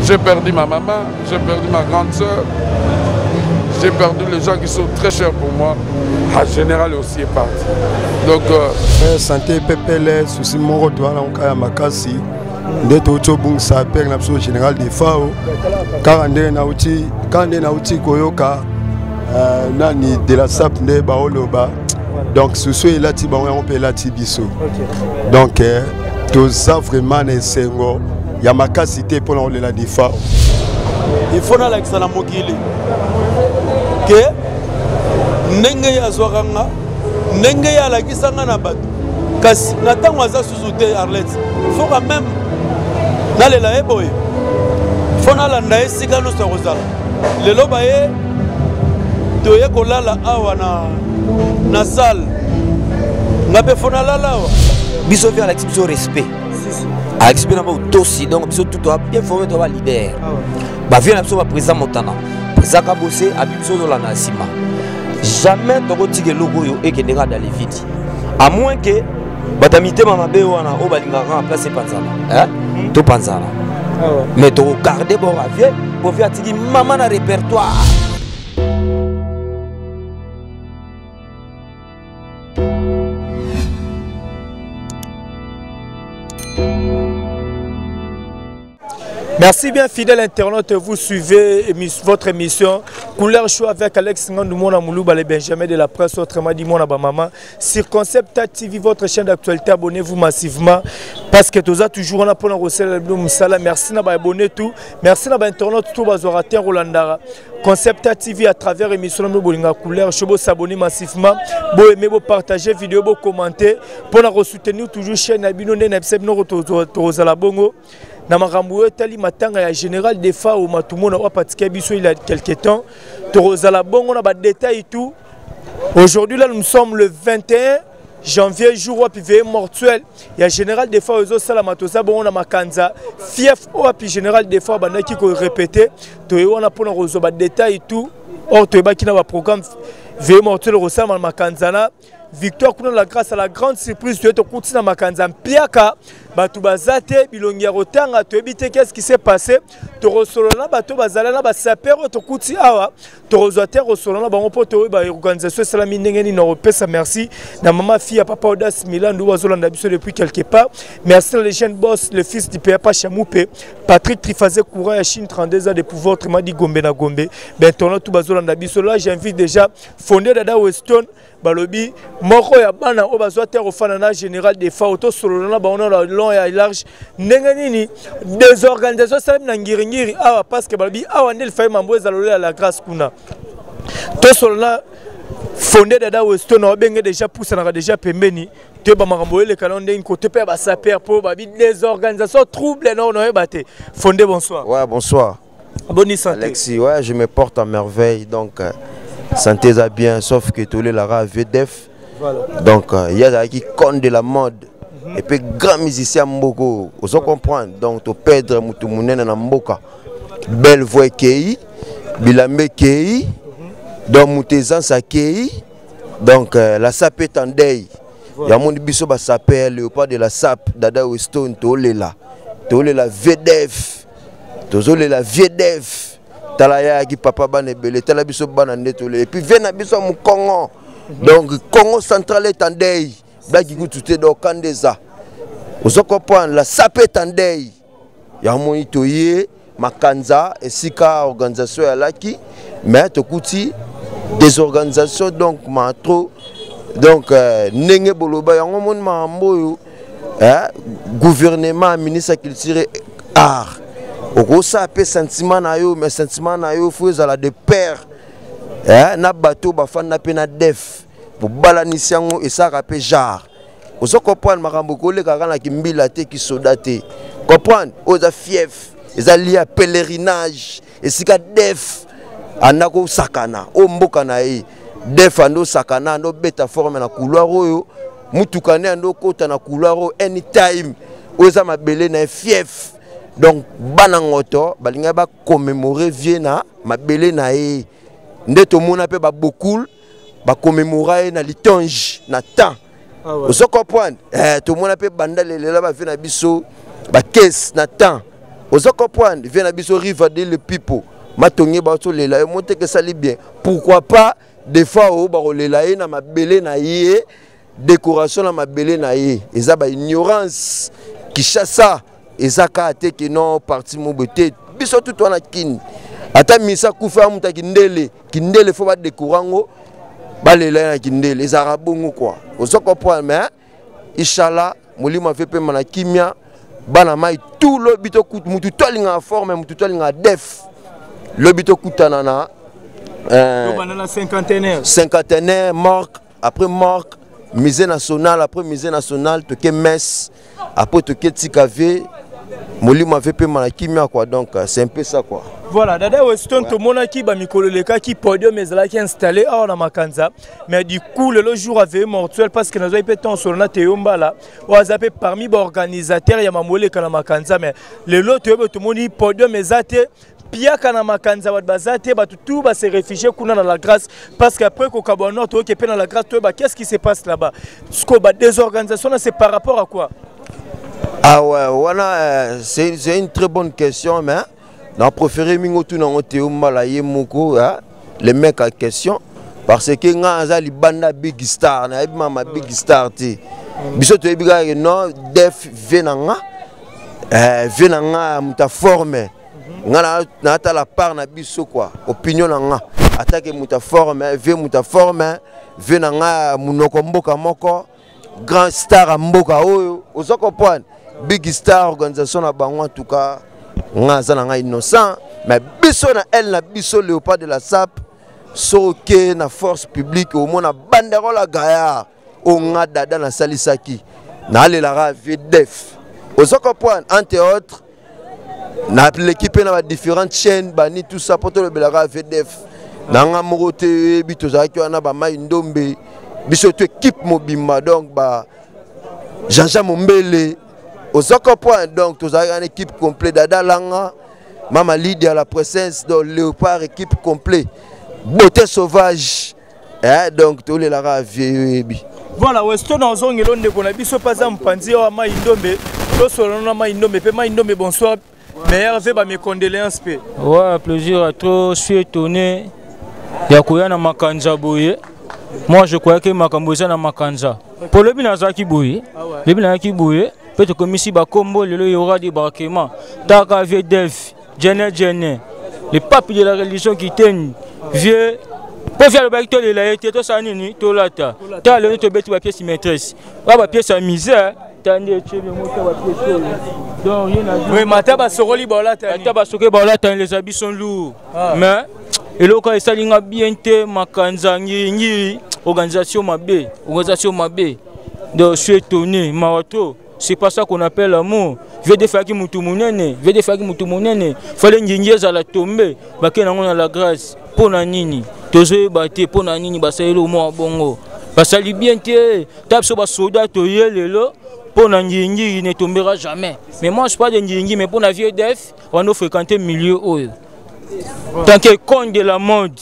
J'ai perdu ma maman, j'ai perdu ma grande soeur, j'ai perdu les gens qui sont très chers pour moi. Ah, général aussi est parti. Donc, euh, eh, santé pepele souci moko toza nango kaka ya makasi nde touti obungisa pere na biso général defao kaka ndenge nauti kaka nde nauti koyoka euh, nani de la sap nde baoloba donc susu elati bango yango mpe elati biso donc eh, toza vraiment na esengo ya makasi te mpo na kolela defao. Il faut nalakisa na mokili ke ndenge ye azwaka nga, ndenge ye alakisa nga na bato, kasi na ntango aza susu te Arlette, faut quand même nalela ye boye, faut nalanda ye esika nyonso akozala. Lelo baye toye kolala awa na, na salle, nga mpe faut nalala awa. Biso vieux alakisi biso respect, alakisi mpe na botosi, donc biso tout toa bien formé, toa baleader, bavieux na biso, baprésident Motana, président Kabose abi biso tolanda na nsima. Jamais tokotika eloko oyo ekende kaka dans le vide, à moins que bato ya mitema mabe wana oyo balingaka kaka place epanzana, topanzana, mais tokogarde bord ya vieux po vieux atiki mama na répertoire. Merci bien, fidèle internaute, vous suivez votre émission Couleur Show avec Alex Ngandou Mona Moulouba, le Benjamin de la presse, autrement dit Mona Bamama. Sur Concept TV, votre chaîne d'actualité, abonnez-vous massivement parce que tous toujours on a pour nous Moussala. Merci na abonné tout, merci na internaute tout bazorater Rolandara. Concept TV à travers émission Bolinga Couleur Show, s'abonner massivement, bo aimer, bo partager vidéo, bo commenter pour nous soutenir toujours chaîne Abino Nene Tozala Bongo. Na makambo oyo etali matanga ya général Defao Matumona oyo apatika biso il y a quelque temps, tokozala bongo na badétail tout. Aujourd'hui là, nous sommes le 21 janvier, jour wapi veillée mortuelle ya général Defao ezosalama. Toza bongo na Makanza, fief oyo wapi général Defao abandaki korépéter. Toye wana mpona kozwa badétail tout. Or toyebaki na baprogramme veillée mortuelle ekosalama na Makanza na Victoire kuna. La grâce à la grande surprise, toye tokuti na Makanza mpiaka, bato baza te, bilongi ya kotanga, toyebi te qu'est-ce qui s'est passé. Tokosolola na bato bazala na basaper oyo tokuti awa, tokozwa te kosolola na bango mpo toyeba organisation esalami ndenge nini. Nakopesa merci na mama fille ya papa Audace Milandu oyo azolanda biso depuis quelque part. Merci na le jeune boss, le fils du papa Chamoupe, Patrick Trifazé, courant ya Chine, 32 ans de pouvoir, autrement dit Gombe na Gombe. Maintenant tout bazolanda biso là, j'invite déjà Fondé Dada Weston, balobi moko ya bana oyo bazwa te kofanda na général Defao. Tosolola na bango na long ya large ndenge nini désorganisation esalemi na Ngiringiri awa, parce que balobi awa nde lifai mambo ezala lolela la grâce kuna. Tosolola na Fondé Dada Weston, obenge déjà pusanaka déjà pembeni, toyeba makambo eleka na ndenge kote mpe ya basaper mpo babi désorganisation trouble na onoyeba te. Fondé, bonsoir. Ouais, bonsoir. Bonne santé? Alexis, ouais, je me porte à merveille. Donc, santé ça bien, sauf que tous les lara VDF. Voilà. Donc, il y a qui compte de la mode. Et puis, grand musicien Mboko, vous comprendre. Donc, tu perdre mutu munene na mboka. Belle voix kei, bilambe kei, donc mutezan sa kei. Donc, la sape est en deuil. Voilà. Ya mon biso ba sape, léopard de la sape, Dada Weston, tolela. Tolela VDF. Tozolela VDF. Tala ya ki papa bana ebele, tala biso bana nde tolela. Et puis viens na biso mu Congo. Donc Congo central est en deuil. Blague kutu te donc kandeza. Ozo comprendre, la sape est en deuil. Ya moni toye Makanza esika organisation ya laki, mais tokuti désorganisation donc ma trop. Donc ndenge boloba yango moni makambo oyo, hein, gouvernement, ministre ya culture et art, okosa pe sentiment na yo, mais sentiment na yo faut ezala de pair, hein, na bateau bafanda pe na def bobalanisi yango esaka pe genre. Ozo comprendre makambo koleka kaka na kimbila te, kisoda te. Comprendre oyo eza fief, eza lié à pèlerinage, esika def anda kosakana oyo mboka na ye. Def ando sakana, ando beta forme na couloir oyo mutuka ne ando kota na couloir oyo anytime oyo eza mabele na ye fief. Donc bana ngoto balinga ba commémorer vie na mabele na ye. Nde tomona pe ba bokul ba commémorer ye na litonge na temps. Ah ouais. Ozo comprendre? Tomona pe banda lelela ba vie na biso ba caisse na temps. Ozo comprendre? Viens na biso Riva de le Pipo. Matonge bazolela ye moteke esali bien. Pourquoi pas des fois oyo bakolela ye na mabele na ye, décoration na mabele na ye. Eza ba ignorance. Kinshasa eza kaka te ke non parti mobo te. Biso tout wana kini. Ata misa kufa muta kindele, kindele faut ba décorer yango. Balela ye na kindele ezalaka bongo quoi. Ozo comprendre mais Inshallah molimo afe pema na kimia bana mai tout lobi to mutu to alingaka forme mutu to alingaka def lobi tokutana na cinquantenaire cinquantenaire morgue après morgue musée national après musée national toke messe après toke tika vie molimo afe pema na kimia quoi. Donc c'est un peu ça quoi. Voilà, Dada Weston, ouais. Tomonaki ba mikolo lekaki podium ezalaki installé awa na Makanza, mais du coup le jour avait mortuel parce que nazwaki mpe temps solo na Théo Mbala oyo aza mpe parmi ba organisateur ya mamoleka na Makanza, mais lelo toyebi tomoni podium eza te, piaka na Makanza bato baza te, bato tout ba se réfugier kuna na la grâce parce que après kokabwa nord toyoki mpe na la grâce toyeba qu'est-ce qui se passe là-bas. Siko ba désorganisation na c'est par rapport à quoi? Ah ouais, voilà, c'est une très bonne question, mais na préféré mingo tout nango Théo Mbala ye moko, hein, le mec en question, parce que nga aza libanda big star na yebi mama big star te. Biso toyebi kaka non def vie na nga, vie na nga muta forme nga na ata la part na biso quoi, opinion na nga atake muta forme vie muta forme vie na nga munoko mboka moko grand star ya mboka oyo ozo comprendre big star organisation na bango en tout cas nga aza na nga innocent mais biso na elle na biso léopard de la sap soke na force publique omona banderole ya gaillard oyo nga dada nasalisaki nalelaka vie def ozo comprendre entre autres na l'équipe na ba différentes chaînes bani tout ça po tolobelaka VDF na nga moko te yebi tozalaki wana ba mai ndombe biso to équipe mobimba donc ba Jean-Jean Mombele ozo comprendre donc tozalaki wana équipe complète Dada Langa Mama Lydia la présence donc Léopard équipe complète beauté sauvage eh, donc tolelaka vieux yebi. Voilà, Weston ozongelo ndeko na biso paza mpanzi wa mai ndombe tosolo na mai ndombe pe mai ndombe bonsoir meilleur vœu ba mes condoléances pe. Ouais, plaisir à toi, je suis étonné ya koya na makanza boye. Moi je croyais que makambo eza na makanza. Po lobi nazalaki boye. Lobi nazalaki boye pe tokomisi ba kombo lelo y aura débarquement. Taka vieux Def, Djene Djene, le pape de la religion qui tient vieux po vieux alobaki tolela ye te tosala nini tolata tala lelo tobeti bapièce maîtresse oyo bapièce ya misère tandi etie mota bapièce oyo donc ye na vraiment ata basokoli baolata ata basokoli baolata les habits sont lourds mais eloko esali nga bien te makanza ngiringiri organisation mabe organisation mabe donc je suis étonné mawa trop. C'est pas ça qu'on appelle l'amour. VD faki mutu munene, VD faki mutu munene. Fallait ngingi ezala tomber, bake nango na la grâce. Pona nini? Tozoyeba te pona nini basaleli mwa bongo. Basali bien te, ta biso ba soda toye lelo pona ngingi ne tombera jamais. Mais moi je suis pas de ngingi mais pona vieux def, on a fréquenté milieu oyo. Tant que con de la mode,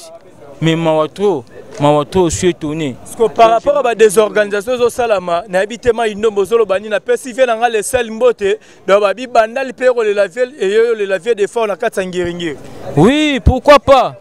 mais mawa trop. Mawa trop, je suis étonné. Parce que par rapport à la désorganisation zo salama, na habité ma indombo zolo bani na pesi vie na le sel mbote, donc ba bi bandal pe ko le la ville et yo le la ville des fois na katsa ngiringiri. Oui, pourquoi pas?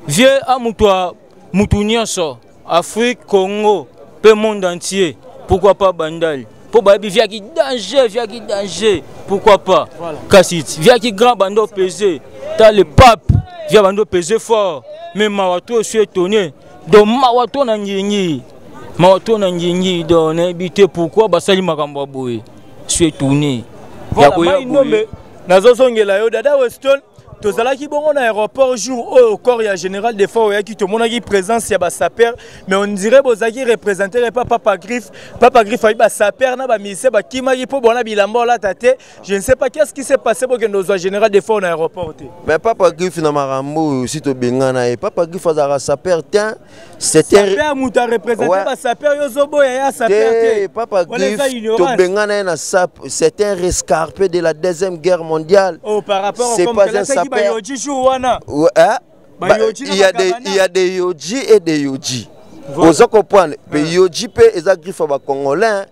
Vieux a mutwa mutu nyonso, Afrique, Congo, pe monde entier. Pourquoi pas bandal? Po ba bi via ki danger, via ki danger. Pourquoi pas? Voilà. Kasi via ki grand bando pesé. T'as le pape, via bando pesé fort. Mais mawa trop, je suis étonné. Donc mawa trop na ngingi. Mawa trop na ngingi donc na habité pourquoi basali makambo boye. Je suis étonné. Voilà, Ya koya mai ndombe, boye. nazozongela yo Dada Weston. Tozalaki bongo na aéroport jour oyo corps ya général des fois oyaki tomonaki présence ya ba sapeur mais on dirait bozalaki représenté par Papa Griffe. Papa Griffe ayi ba sapeur na ba ministère ba kimaki po bona bilamba olata te. Je ne sais pas qu'est-ce qui s'est passé pour que nous soyons général des fois na aéroport te. Mais Papa Griffe na marambo si to bengana et Papa Griffe azara sapeur tiens c'était sapeur muta représenté Ouais. ba sapeur yo zobo ya ya sapeur Te, te. Papa Wana eza Griffe, ignorance. to bengana na sap, c'est un rescarpé de la Deuxième Guerre mondiale. Oh, par rapport C'est comme pas que un là, c'est qui sapeur. ba yoji jour wana. Ouais, hein? Ba Ba, yoji na il y a ba des, kabana. il y a des yoji et des yoji. Voilà. Ozo comprendre. Mais yoji pe eza griffe ba congolais.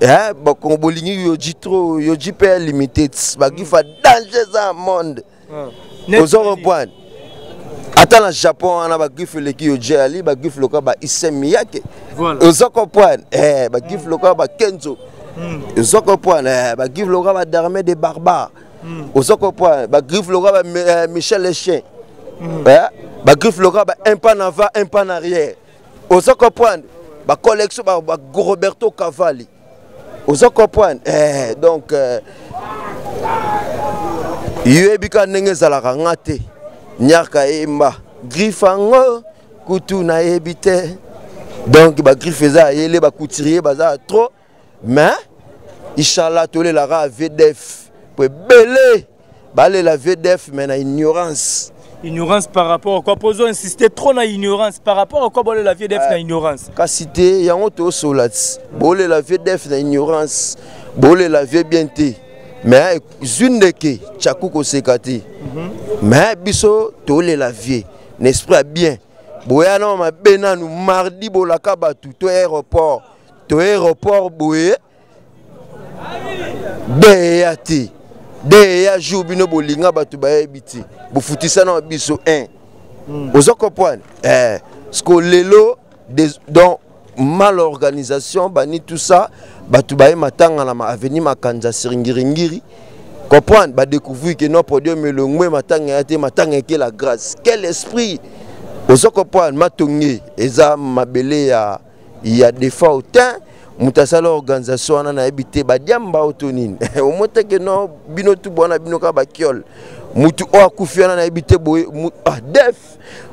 Eh, bakongo bolingi yoji trop, yoji mpe ya limité, bagriffe ya danger eza ya monde. Ozo comprendre, ata na Japon wana bagriffe eleki yoji, ali bagriffe lokola ba Issey Miyake. Ozo comprendre, eh, bagriffe lokola bakenzo. Ozo comprendre, eh, bagriffe lokola badarmée de barbare. Ozo comprendre, bagriffe lokola ba Michel le Chien. Eh, bagriffe lokola ba un pas en avant, un pas en arrière. Ozo comprendre, bacollection ba Roberto Cavalli. Ozo comprendre, eh, donc yoyebi kaka ndenge ezalaka. Nga te nyarka yemba griffe yango kutu nayebi te. Donc bagriffe eza ayele, bacouturier baza trop, mais inchallah tolelaka VDF po ebele balela VDF, mais na ignorance. Ignorance par rapport à quoi? Pozo insister trop na ignorance par rapport à quoi? Bolela VDF na ignorance? Kasi te, yango tosola ti bolela VDF na ignorance, bolela vie bien te, mais zwi ndeke tyaku koseka te. Mais biso tolela vie na esprit ya bien. Boya na mabe nanu mardi, bolaka bato to aéroport, to aéroport boye de eya te, de eya jour bino bolinga bato bayebi te, bofutisa na biso 1. Ozo comprendre, eh, parce que lelo donc mal organisation bani tout ça, bato baye matanga na avenue Makanza Siringiringiri, comprendre, badécouvrir que non, podium elongwe, matanga ya te, matanga eke la grâce. Quel esprit? Ozo comprendre, matonge eza mabele ya Defao te. Moto asala organisation wana nayebi te, badiamba oyo to nini, omoi teke no bino tu bwana bino kaka bakiole. Mutu oyo akufi wana nayebi te boye ah, def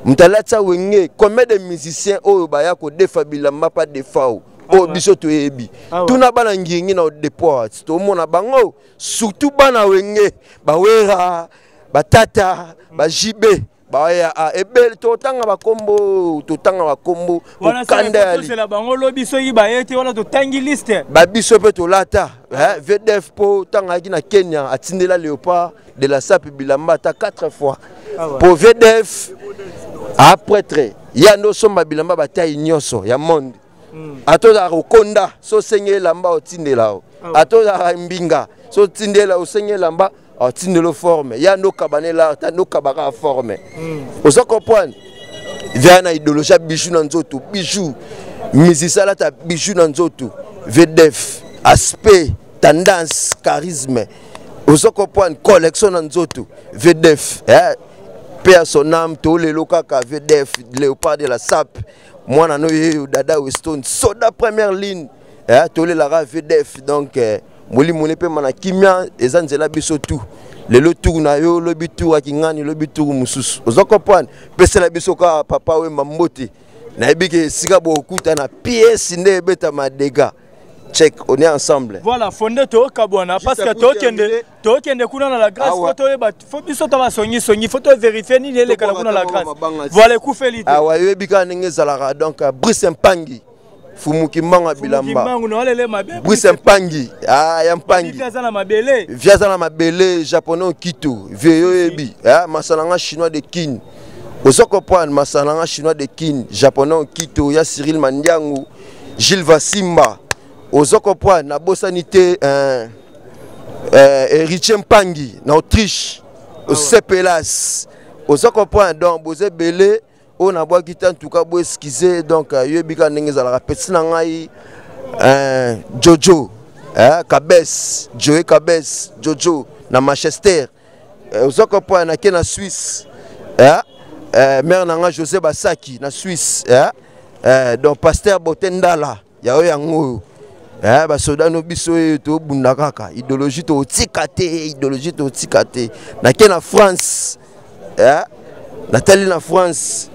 moto alatisa Wenge. Combien de musiciens oyo baya kodefa bilamba pa Defao oyo biso toyebi? Tuna bana ngingi na odeport, tomona bango, surtout bana Wenge, bawera, batata, bajibe, baya ebele. Totanga bakombo, totanga bakombo. Kokanda ya bango lobi soki baye te wana totangi liste. Babiso mpe tolata VDF mpo ntango ayaki na Kenya, atindela Léopard de la Sape bilamba ata 4 fois po VDF aprêtre ya nde osomba bilamba batai nyonso ya monde. Ata ozalaka kokonda, so osenge elamba, otindela o. Ata ozalaka mbinga, so otindela, osenge elamba, otindela forme ya nde okaba na ata nde okabaka forme. Oza comprendre, via na idéologie ya bijou na nzoto, bijou musicien alata bijou na nzoto. VDF aspect, tendance, charisme. Oza comprendre, collection na nzoto, VDF, eh? Paix à son âme. Tolelo kaka VDF, Léopard de la Sape, mwana no yeyo Dada Weston, soda première ligne, eh? Tolelaka VDF. Donc eh, molimo ne pema na kimia. Eza nzela biso tu lelo tour na yo, lobi tour akingani, lobi tour mosusu. Oza comprendre, pesela biso kaka Papa Wemba mbote. Nayebi ke esika bokutana, pièce nde ebetama dégâts. Check, on est ensemble. Voilà, fonde tokabwana parce que tokende kuna na la grâce. Faut toyeba, faut biso to basongi songi, faut to vérifier nini elekala kuna la grâce. Voilà, ekufeli te. Awa yoyebi kaka ndenge ezalaka. Donc Brice Mpangi, fumuki mbango ya bilamba, Brice Mpangi, ah, ya Mpangi. Aza na mabele. Vie aza na mabele, japonais okito vie yoyebi, masala nga chinois de Kine. Ozo comprendre, masala nga chinois de Kine, japonais okito ya Cyril Mandiangu, Gilles Vasimba. Ozo comprendre, nabosani te Héritier Mpangi na Autriche, osepelas. Ozo comprendre, donc boza ebele oyo nabwaki te. En tout cas bo excuse. Donc yoyebi kaka ndenge ezalaka. Peti na ngai Jojo Kabes, Joe Kabes, Jojo na Manchester. Ozo comprendre, nake na Suisse, mare na ngai José Basaki na Suisse, donc pasteur Bote Ndala ya oyo yango oyo. Basoda no biso oyo tobunda kaka idéologie, totika te idéologie, totika te. Nake na France, natali na France,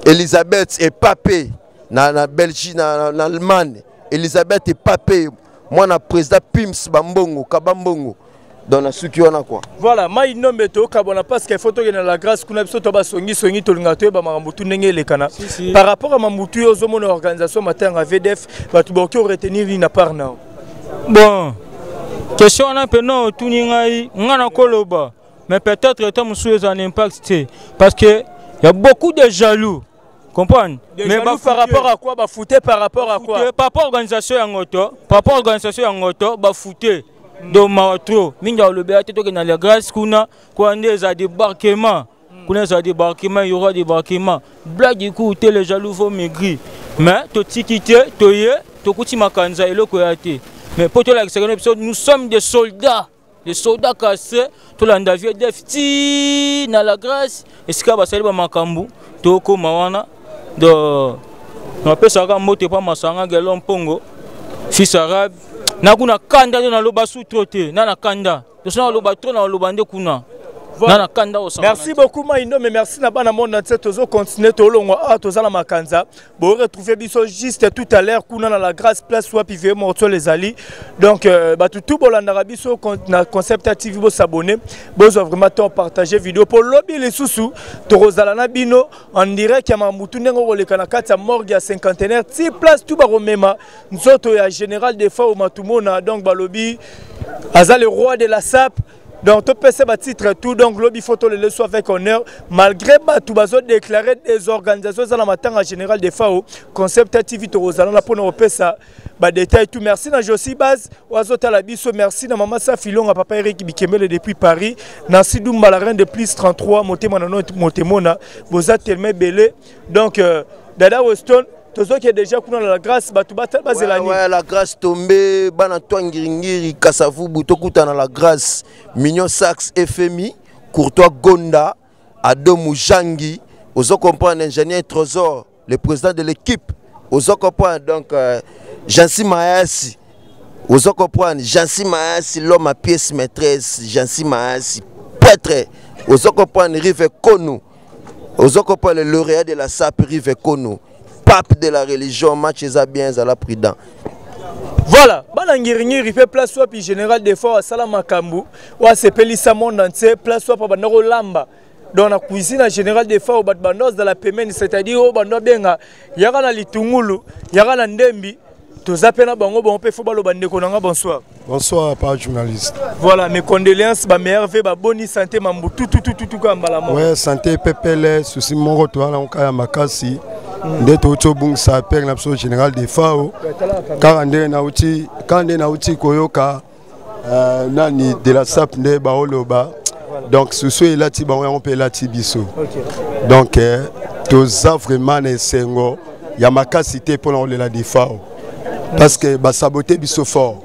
Elisabeth Epape na Belgique, na Allemagne, Elisabeth Epape, mwana président Pims Bambongo Kabambongo. Donc nasuki wana quoi. Voilà, mai nombe tokabwana parce que faut tokende na la grâce kuna. Biso to basongisongi, tolingaka toyeba makambo tu ndenge elekana par rapport à mamutu oyo ozomona organisation matanga VDF. Bato bakoki oretenir nini na part nao? Bon, question wana mpena otuni ngai, ngai nakoloba, mais peut-être eta mosusu eza na impact te parce que y a beaucoup de jaloux. Comprendre? Mais par rapport à quoi? Bafute par rapport à quoi? Par rapport organisation ya ngoto, par rapport organisation ya ngoto, bafute. Donc mawa trop mingi alobela te. Tokende na la Grâce kuna, kuna nde eza débarquement, kuna eza débarquement, y aura débarquement. Blague du coup te, les jaloux vont maigrir. Mais totiki te, toye tokuti makanza eloko ya te. Mais mpo tolakisaka na biso, nous sommes des soldats, les soldats cassés. Tolanda vieux Def ti na la Grâce, esika basali bamakambo, tokóma wana. Do napesaka mbote mpa masanga gelo mpongo fils arabe na kuna kanda nde naloba su trop te na na kanda toso naloba trop, naloba nde kuna na na kanda. Merci beaucoup Maindo, mais merci na bana monde entier. Tozo continuer, tolongwa ah toza na makanza. Bo retrouver biso juste tout à l'heure kuna na la Grâce, place wapi veillée mortuaire ezali. Donc bato tout bolandaka biso na Concept TV, bo s'abonner, bozwa vraiment temps partager vidéo po lobi lisusu tokozala na bino en direct ya mamutu ndenge okoleka na kati ya morgue ya cinquantenaire ti place tout bakomema nzoto ya général Defao Matumona. Donc balobi aza le roi de la sape. Donc topesa batitre tout. Donc lobi faut tolele so avec honneur, malgré bato bazodéclarer des organisations eza na matanga général Defao. Concept TV, tokozala na mpona kopesa badétail tout. Merci na Josi Base oyo azotala biso, merci na mama Safilonga, papa Erik Bikembele depuis Paris, Nancy Dumba, la reine de plus 33 motema na no motemona boza tellement ebele. Donc Dada Weston, tozoki déjà kuna na la Grâce, bato bazela nini? Ouais, la Grâce tombé bana to Ngiringiri, Kasavubu, tokutana la Grâce. Mignon Sax, FMI Courtois, Gonda Ado Mujangi, ozo comprendre, ingénieur Trésor, le président de l'équipe, ozo comprendre. Donc Jansi Maasi, ozo comprendre, Jansi Maasi, l'homme à pièce maîtresse, Jansi Maasi prêtre, ozo comprendre, Rive Kono, ozo comprendre, le lauréat de la SAP, Rive Kono, pape de la religion. Match eza bien, ezala prudent. Voilà, bana Ngiringiri mpe place wapi général Defao asala makambo oyo asepelisa monde entier, place wapi banda kolamba. Donc na cuisine ya général Defao, bato banda ozala pembeni, c'est-à-dire oyo banda obenga yaka na litungulu, yaka na ndembi, toza mpe na bango. Bango mpe fo baloba. Ndeko na nga, bonsoir. Bonsoir, pa journaliste. Voilà, mes condoléances, bameilleurs vœux, baboni santé, mambu tututututu ka mbala moko. Ouais, santé pepele. Souci moko toza nango kaka ya makasi nde touti obungisa père na biso général Defao. Kaka ndenge nauti koyoka nani de la sape nde baoloba. Donc susu elati bango, yango mpe elati biso. Donc toza vraiment na esengo ya makasi te mpona kolela Defao, parce que basabote biso fort.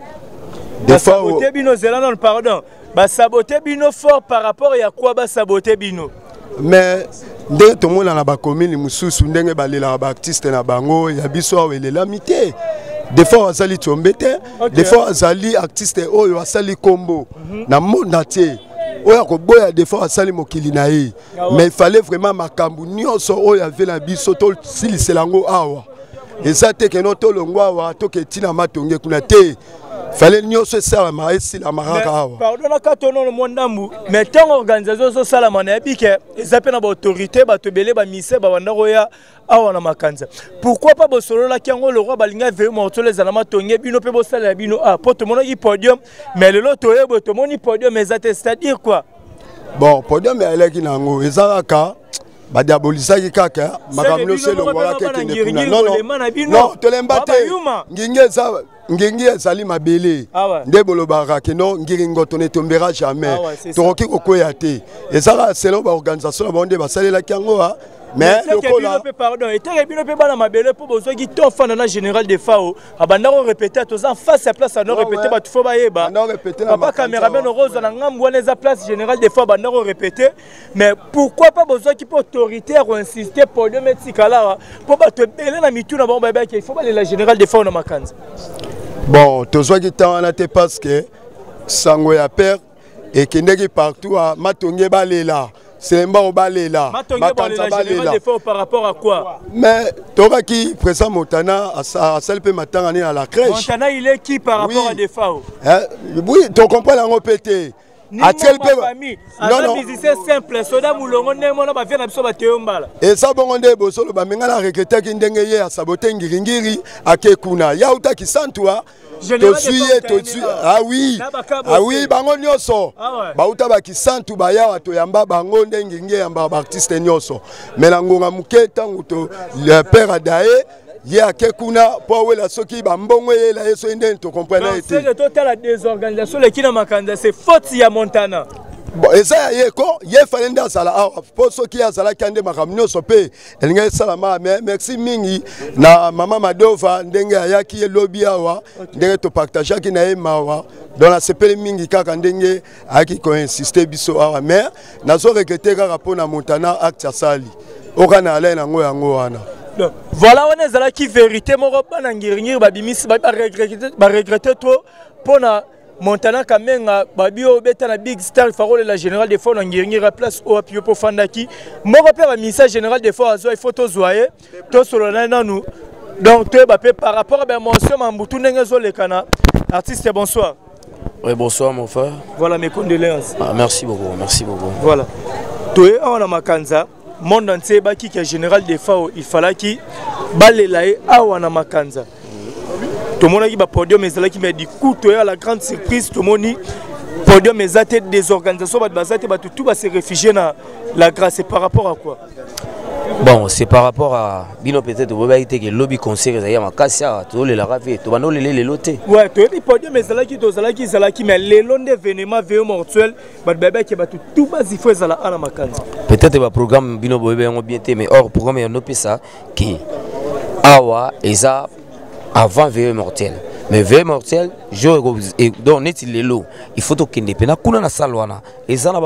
Defao basabote bino, zela nano, pardon, basabote bino fort par rapport ya quoi basabote bino? Mais ndenge tomona na bacommune mosusu, ndenge balelaka baartiste na bango, ya biso awa elelami te. Defao azali tiombe te. Defao azali artiste oyo asali nkombo na monde entier. Oyo akoboya Defao asali mokili na ye. Mais il fallait vraiment makambo nyonso oyo ave na biso tosilisela yango awa. Eza te keno tolongwa awa toke ntina matonge kuna te. Fallait nyonso esalama, esilama kaka awa. Pardon, na kati onono mwa ndambu, mais ntango organisation ezosalama, nayebi ke eza mpe na baautorité, bato ebele, bamise babanda koya awa na makanza. Pourquoi pas bosololaki yango? Le roi balinga veillée mortuaire ezala matonge, bino mpe bosalela bino a mpo tomonaki podium, mais lelo toyeboye tomoni podium eza te, c'est-à-dire quoi? Bon, podium eyalaki na yango, eza kaka badiabolisaki kaka makambo nyonso elongwaka ekende kuna. Non, tolemba te. Ngingi eza ngingi, ezali mabele. Nde bolobaka keno ngiringoto ne tombera jamais. Tokoki kokwea te. Eza kaka selon baorganisation na bango nde basalelaki yango. Mais lokola pardon, eteke bino mpe bana mabele mpo bozwaki to fanda na général Defao abanda korépéter. Toza face ya place ano répéter, bato fo bayeba. Papa cameraman, okozwa na ngambu wana, eza place général Defao abanda korépéter. Mais pourquoi pas bozwaki mpe autorité ya koinsister podium etikala awa, mpo bato ebele na mitu na bango bayebaki il faut balela général Defao na makanza? Bon, tozwaki ntan wana te, parce que sango ya père ekendeki partout. Matonge balela, Selembao balela, Makanza balela. Par rapport à quoi? Mais tokaki président Montana asali mpe matanga nini à la crèche. Montana, il est qui par rapport à Defao? Eh, oui, tocomprendre yango mpe te. Atieli mpe aza musicien simple, soda mulongo ndenge mona bavie na biso bateyo mbala. Eza bongo nde bozoloba, me ngai na regretaki ndenge ye asabote ngiringiri, ake kuna, ye auta Kisantua, tozwi ye, tozwi. Ah oui, ah oui, bango nyonso bauta bakisantu, bayawa, toyamba bango nde ngiringi eyambaka baartiste nyonso. Me na ngonga moke, ntango to le père adaye, ye ake kuna mpo awela soki bambongo eyela ye, soki ndeni tocomprendre ye te. Totala désorganisation leki na Makanza, c'est faute ya Montana. Bon, eza ya ye ko, ye fale nde azala awa, mpo soki ye azalaki nde makambo nyonso mpe elingaki esalama. Mais merci mingi na mama Madova ndenge ayaki ye lobi awa, ndenge topartageaki na ye mawa. Donc nasepeli mingi kaka ndenge ayaki koinsiste biso awa, mais nazo regretter kaka mpo na Montana, acte asali oka na alai nango yango wana. Donc voilà, wana ezalaki vérité moko. Bana Ngiringiri babimisi, baregrete trop mpo na Montana Kamenga. Babi oyo obeta na Big Star, farolela général Defao na Ngiringiri, place oyo api yo mpo ofandaki moko mpe bamisa général Defao azwa. Ifo tozwa ye, tosolola naye nanu, donc toyeba mpe par rapport à baémotion mambutu ndenge ezoleka na artiste. Bonsoir. Oui, bonsoir mon frère. Voilà, mes condoléances. Ah, merci beaucoup, merci beaucoup. Voilà. Toye awa na Makanza, monde entier baki ke général Defao, il fallaki balela ye awa na Makanza. Tomonaki bapodium ezalaki, mais du coup toye à la grande surprise, tomoni podium eza te, désorganisation, bato baza te, bato tout base réfugié na la Grâce. C'est par rapport à quoi? Bon, c'est par rapport à bino peut-être boyebaki te ke lobi concert ezalaki ya makasi awa. Tolelaka mpe, tobanda olele lelo te. Ouais, toyebi podium ezalaki, tozalaki, ezalaki, mais lelo nde événement veillée mortuaire, bato bayebaki bato tout basi fo ezala ana Makanza. Peut-être baprogramme bino boyebi yango bien te, mais or programme yango opesa ke awa eza avant veillée mortuaire, mais veillée mortuaire jour donc neti lelo, il faut tokende mpena kuna na salle wana. Eza na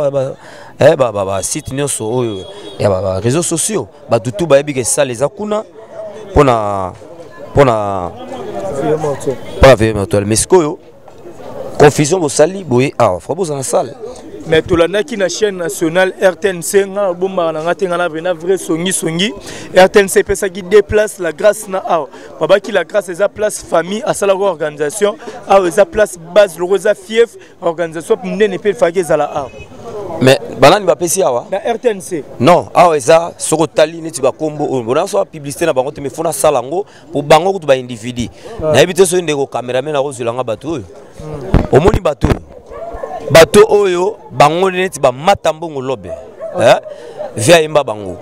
basite nyonso oyo ya baréseaux sociaux, bato tu bayebi ke salle eza kuna mpona veillée mortuaire. Mais sikoyo confusion bosali boye awa, fo bozala na salle. Mais tolandaki na chaîne nationale RTNC, nga nabombaka na nga te, nga na vena vrai songisongi. RTNC epesaki deux places, la Grâce na awa. Babaki la Grâce eza place famille asalaka organisation, awa eza place base loko eza fief organisation monene mpe efalaki ezala awa. Mais banani bapesi awa? Na RTNC. Non, awa eza soki otali neti bakombo oyo bona so publicité na bango te, mais fo nasala yango po bango kutu baindividu. Nayebi te soki ndeko cameraman akozwelanga bato oyo. Omoni bato oyo, bato oyo bango neti bamata mbongo lobe, vi ayemba bango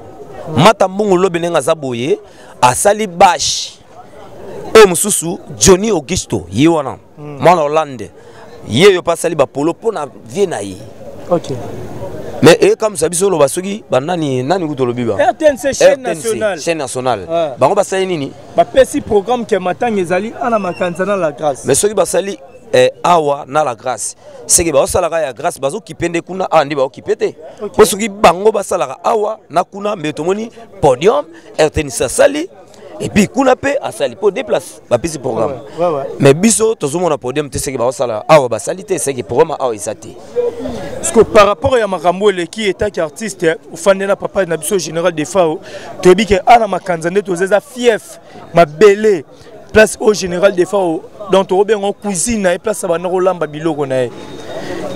mata mbongo lobe ndenge aza boye, asali bashe oyo mosusu. Johnny Augusto ye wana, mwana Hollande ye oyo mpe asali bapolo mpo na vie na ye. Mais ekamwisa biso oloba soki banani nani kutu olobi ba RTNC, chaîne nationale. Chaîne nationale. Bango basali nini? Bapesi programme ke matanga ezali ana Makanza na la Grâce. Mais soki basali awa na la Grâce, seke baosalaka ya Grâce, bazokipe nde kuna awa nde baokipe te, mpo soki bango basalaka awa na kuna, mbe tomoni podium RTNC asali, et puis kuna mpe asali mpo deux places bapesi programme. Mais biso tozomona podium te, seke baosala awa basali te, seke programme awa eza te. Parce que par rapport ya makambo eleki, etaki artiste ofandi na papa na biso général Defao, toyebi ke ana Makanza nde toza, eza fief mabele, place oyo général Defao, donc tokobenga cuisine na ye, place abanda kolamba biloko na ye,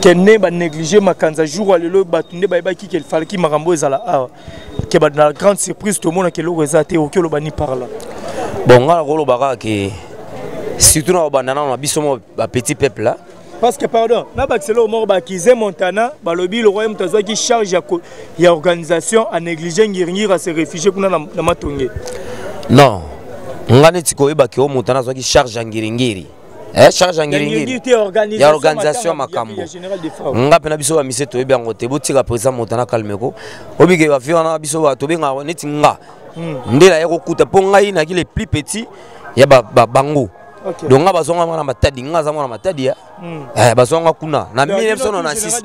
ke nde banéglige Makanza jour ya lelo. Bato nde bayebaki ke efalaki makambo ezala awa, ke bato na grande surprise tomonaka eloko eza te. Oki oloba ni par là? Bon, ngai nakoloba kaka ke surtout na kobanda nano na biso mo bapetit peuple là. Parce que, pardon, na bakisela oyo moko, bakize Montana, balobi lokwa ye moto azwaki charge ya organisation, anéglige Ngiringiri, ase réfugie kuna na Matonge. Non, nga neti koyebaki oyo Montana azwaki charge ya Ngiringiri, charge ya Ngiringiri ya organisation ya makambo, nga mpe na biso bamise toyebi yango te. Botika président Montana calme ko obike bavie wana. Biso tobengaka neti nga nde naye kokuta, mpo ngai naki le plus petit ya bango. Donc nga bazwanga mwana Matadi, nga aza mwana Matadi ya bazwanga kuna na 1996.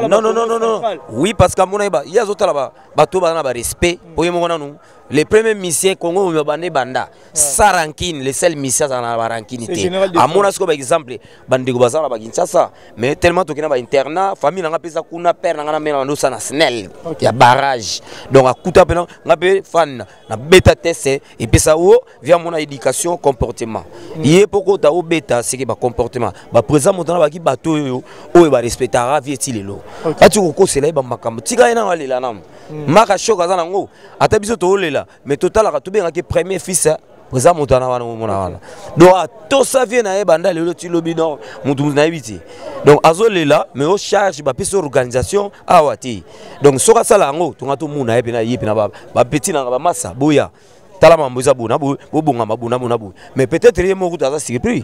Non, non, non, non, non, oui, parce que amona ye azotala bato baza na barespect, mpo ye moko nanu le premier musicien Congo oyo bande banda sans rancune, le seul musicien azala na barancune te. Amona sikoyo baexemple, bandeko baza na bakinshasa, mais tellement tokenda bainternat, famille nanga mpe eza kuna, père nanga na mena bando osala na SNEL ya barrage. Donc akuta mpena nga mpe fan nabeta tese epesa wo via mona éducation, comportement. Ye mpo kota obeta seke bacomportement. Baprésident Montana baki bato oyo oyo barespectaka vie ti lelo. Ati kokosela ye bamakambo, tika ye nano alela nano. Maka shok aza nango, ata biso toolela, mais totalaka, tobengaki premier fils président Montana wana, omona wana. Donc atosa vie na ye banda lelo ti lobi. Donc motu motu nayebi te. Donc azolela, mais o charge bapesi organisation awa te. Donc soki asala yango, tonga tomona ye mpena, ye mpena bapeti nanga bamasa boya tala mambo eza boye na boye, bobongama boye na boye na boye. Mais peut-être ye moko kutu aza surpris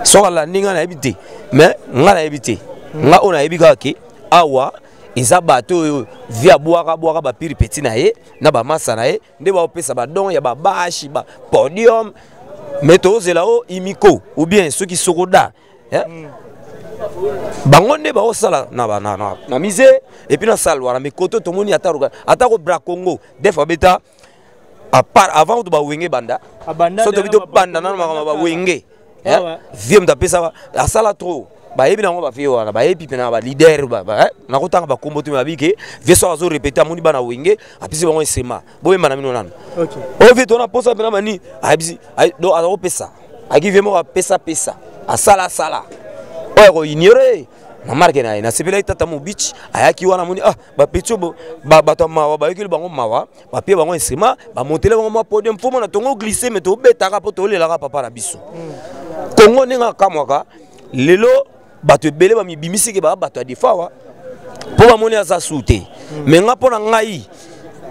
soki alandi. Ngai nayebi te, mais ngai nayebi te. Ngai oyo nayebi kaka ke awa eza bato oyo vi abwaka bwaka bapiri peti na ye na bamasa na ye nde baopesa badon ya babashi, bapodium. Mais tozela o imiko ou bien soki sokoda, eh? Bango nde baosala na musée et puis na salle wana. Mais koto tomoni ata ata ko bra Congo def abeta à part avant to bawenge banda. Abanda so tobi deya na tobanda nano makambo ya bawenge. Vie moto apesa asala trop, bayebi nango bavie wana, bayebi mpe na baleader. Nakotanga bakombo te, babi ke vie so azorépéter, amoni bana wenge, apesi bango esema, boyemba na bino nano. Oyo vie tona posa mpena bani ayebisi donc azakopesa, aki vie moko apesapesa, asalasala oyo akoignore na marke na ye. Nasepelaki tata Mobich ayaki wana, amoni ah bapeti oyo bato ya mawa, bayokeli bango mawa, bapie bango instrument, bamotele bango mwa podium. Fo mona tongo glisse, me tobetaka mpo tolelaka papa na biso Kongo. Ndenge akamwaka lelo, bato ebele bamibimisiki baa bato ya Defawa mpo bamoni aza su te. Me nga, mpo na ngai,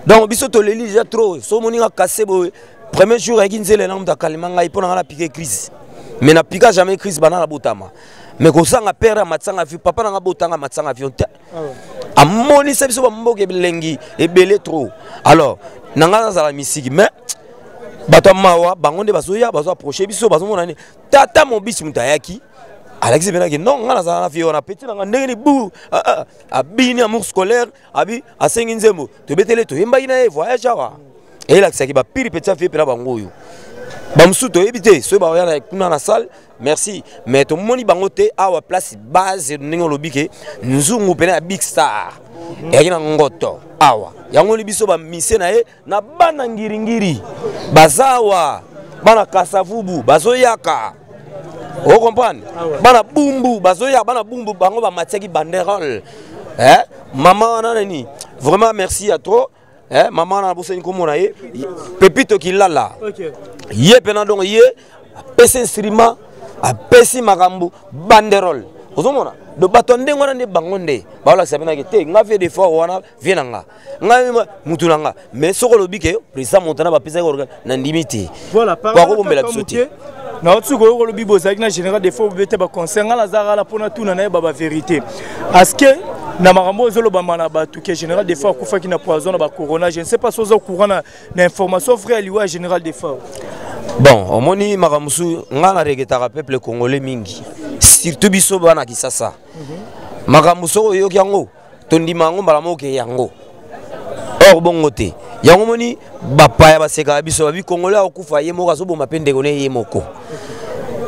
donc biso toleli déjà trop. So omoni nga kase boye, premier jour ayaki nzela na moto akalema ngai, mpo na ngai napike crise, mais napika jamais crise bana nabotama. Mais kozanga père amatisanga avion, papa na nga botanga amatisanga avion te, amonisa biso bamboka elengi ebele trop. Alors na ngai nazala misiki, mais bato ya mawa bango nde bazoya, bazoapproche biso, bazomona nini. Tata Mobisi moto ayaki, alakisi mpenaki non, ngai nazala na vie wana, peti nanga ndenge ni bu abini amour scolaire, abi asengi nzembo, tobetele, toyembaki na ye voyage awa. Eyelakisaki bapiri peti afie mpena bango oyo bamosusu toyebi te soki baoya kuna na salle. Merci, mais tomoni bango te awa place base. Ndenge olobi ke nzungu pene ya big star eyaki na ngoto awa, yango ni biso bamise na ye na bana ngiringiri baza awa, bana Kasavubu bazoyaka, ocomprendre, bana Bumbu bazoyaka, bana Bumbu bango bamatiaki banderole, eh? Mama wana nani, vraiment merci ya trop, eh? Mama wana nabosani komona ye, Pepito Kilala. Ye mpena donc ye apesi instrument, apesi makambo banderole. Ozomona do bato ya ndenge wana nde bango nde baolakisa mpenaki te. Nga vie de fois wana vie na nga, ngai mutu na nga. Mais soki olobi ke président Montana bapesaki organe, nandimi te. Voilà. Bakobombela biso te. Nauti koyoka olobi bozalaki na général Defo, bobete baconseil. Ngai nazalaka la mpona tuna nayeba bavérité aske na makambo oyo ezolobama na bato ke général Defo akufaki na poison na bacorona. Je ne sais pas so oza courant na information vrai ya liwa ya général Defo. Bon, omoni makambo mosusu, ngai na regretaka peuple congolais mingi, surtout biso bana Kisasa. Makambo soki oyoki yango, tondima yango mbala moko ke yango, or bongo te. Yango moni bapaya basekaka biso, babi congolais akokufa ye moko, azoboma mpe ndeko ne ye moko.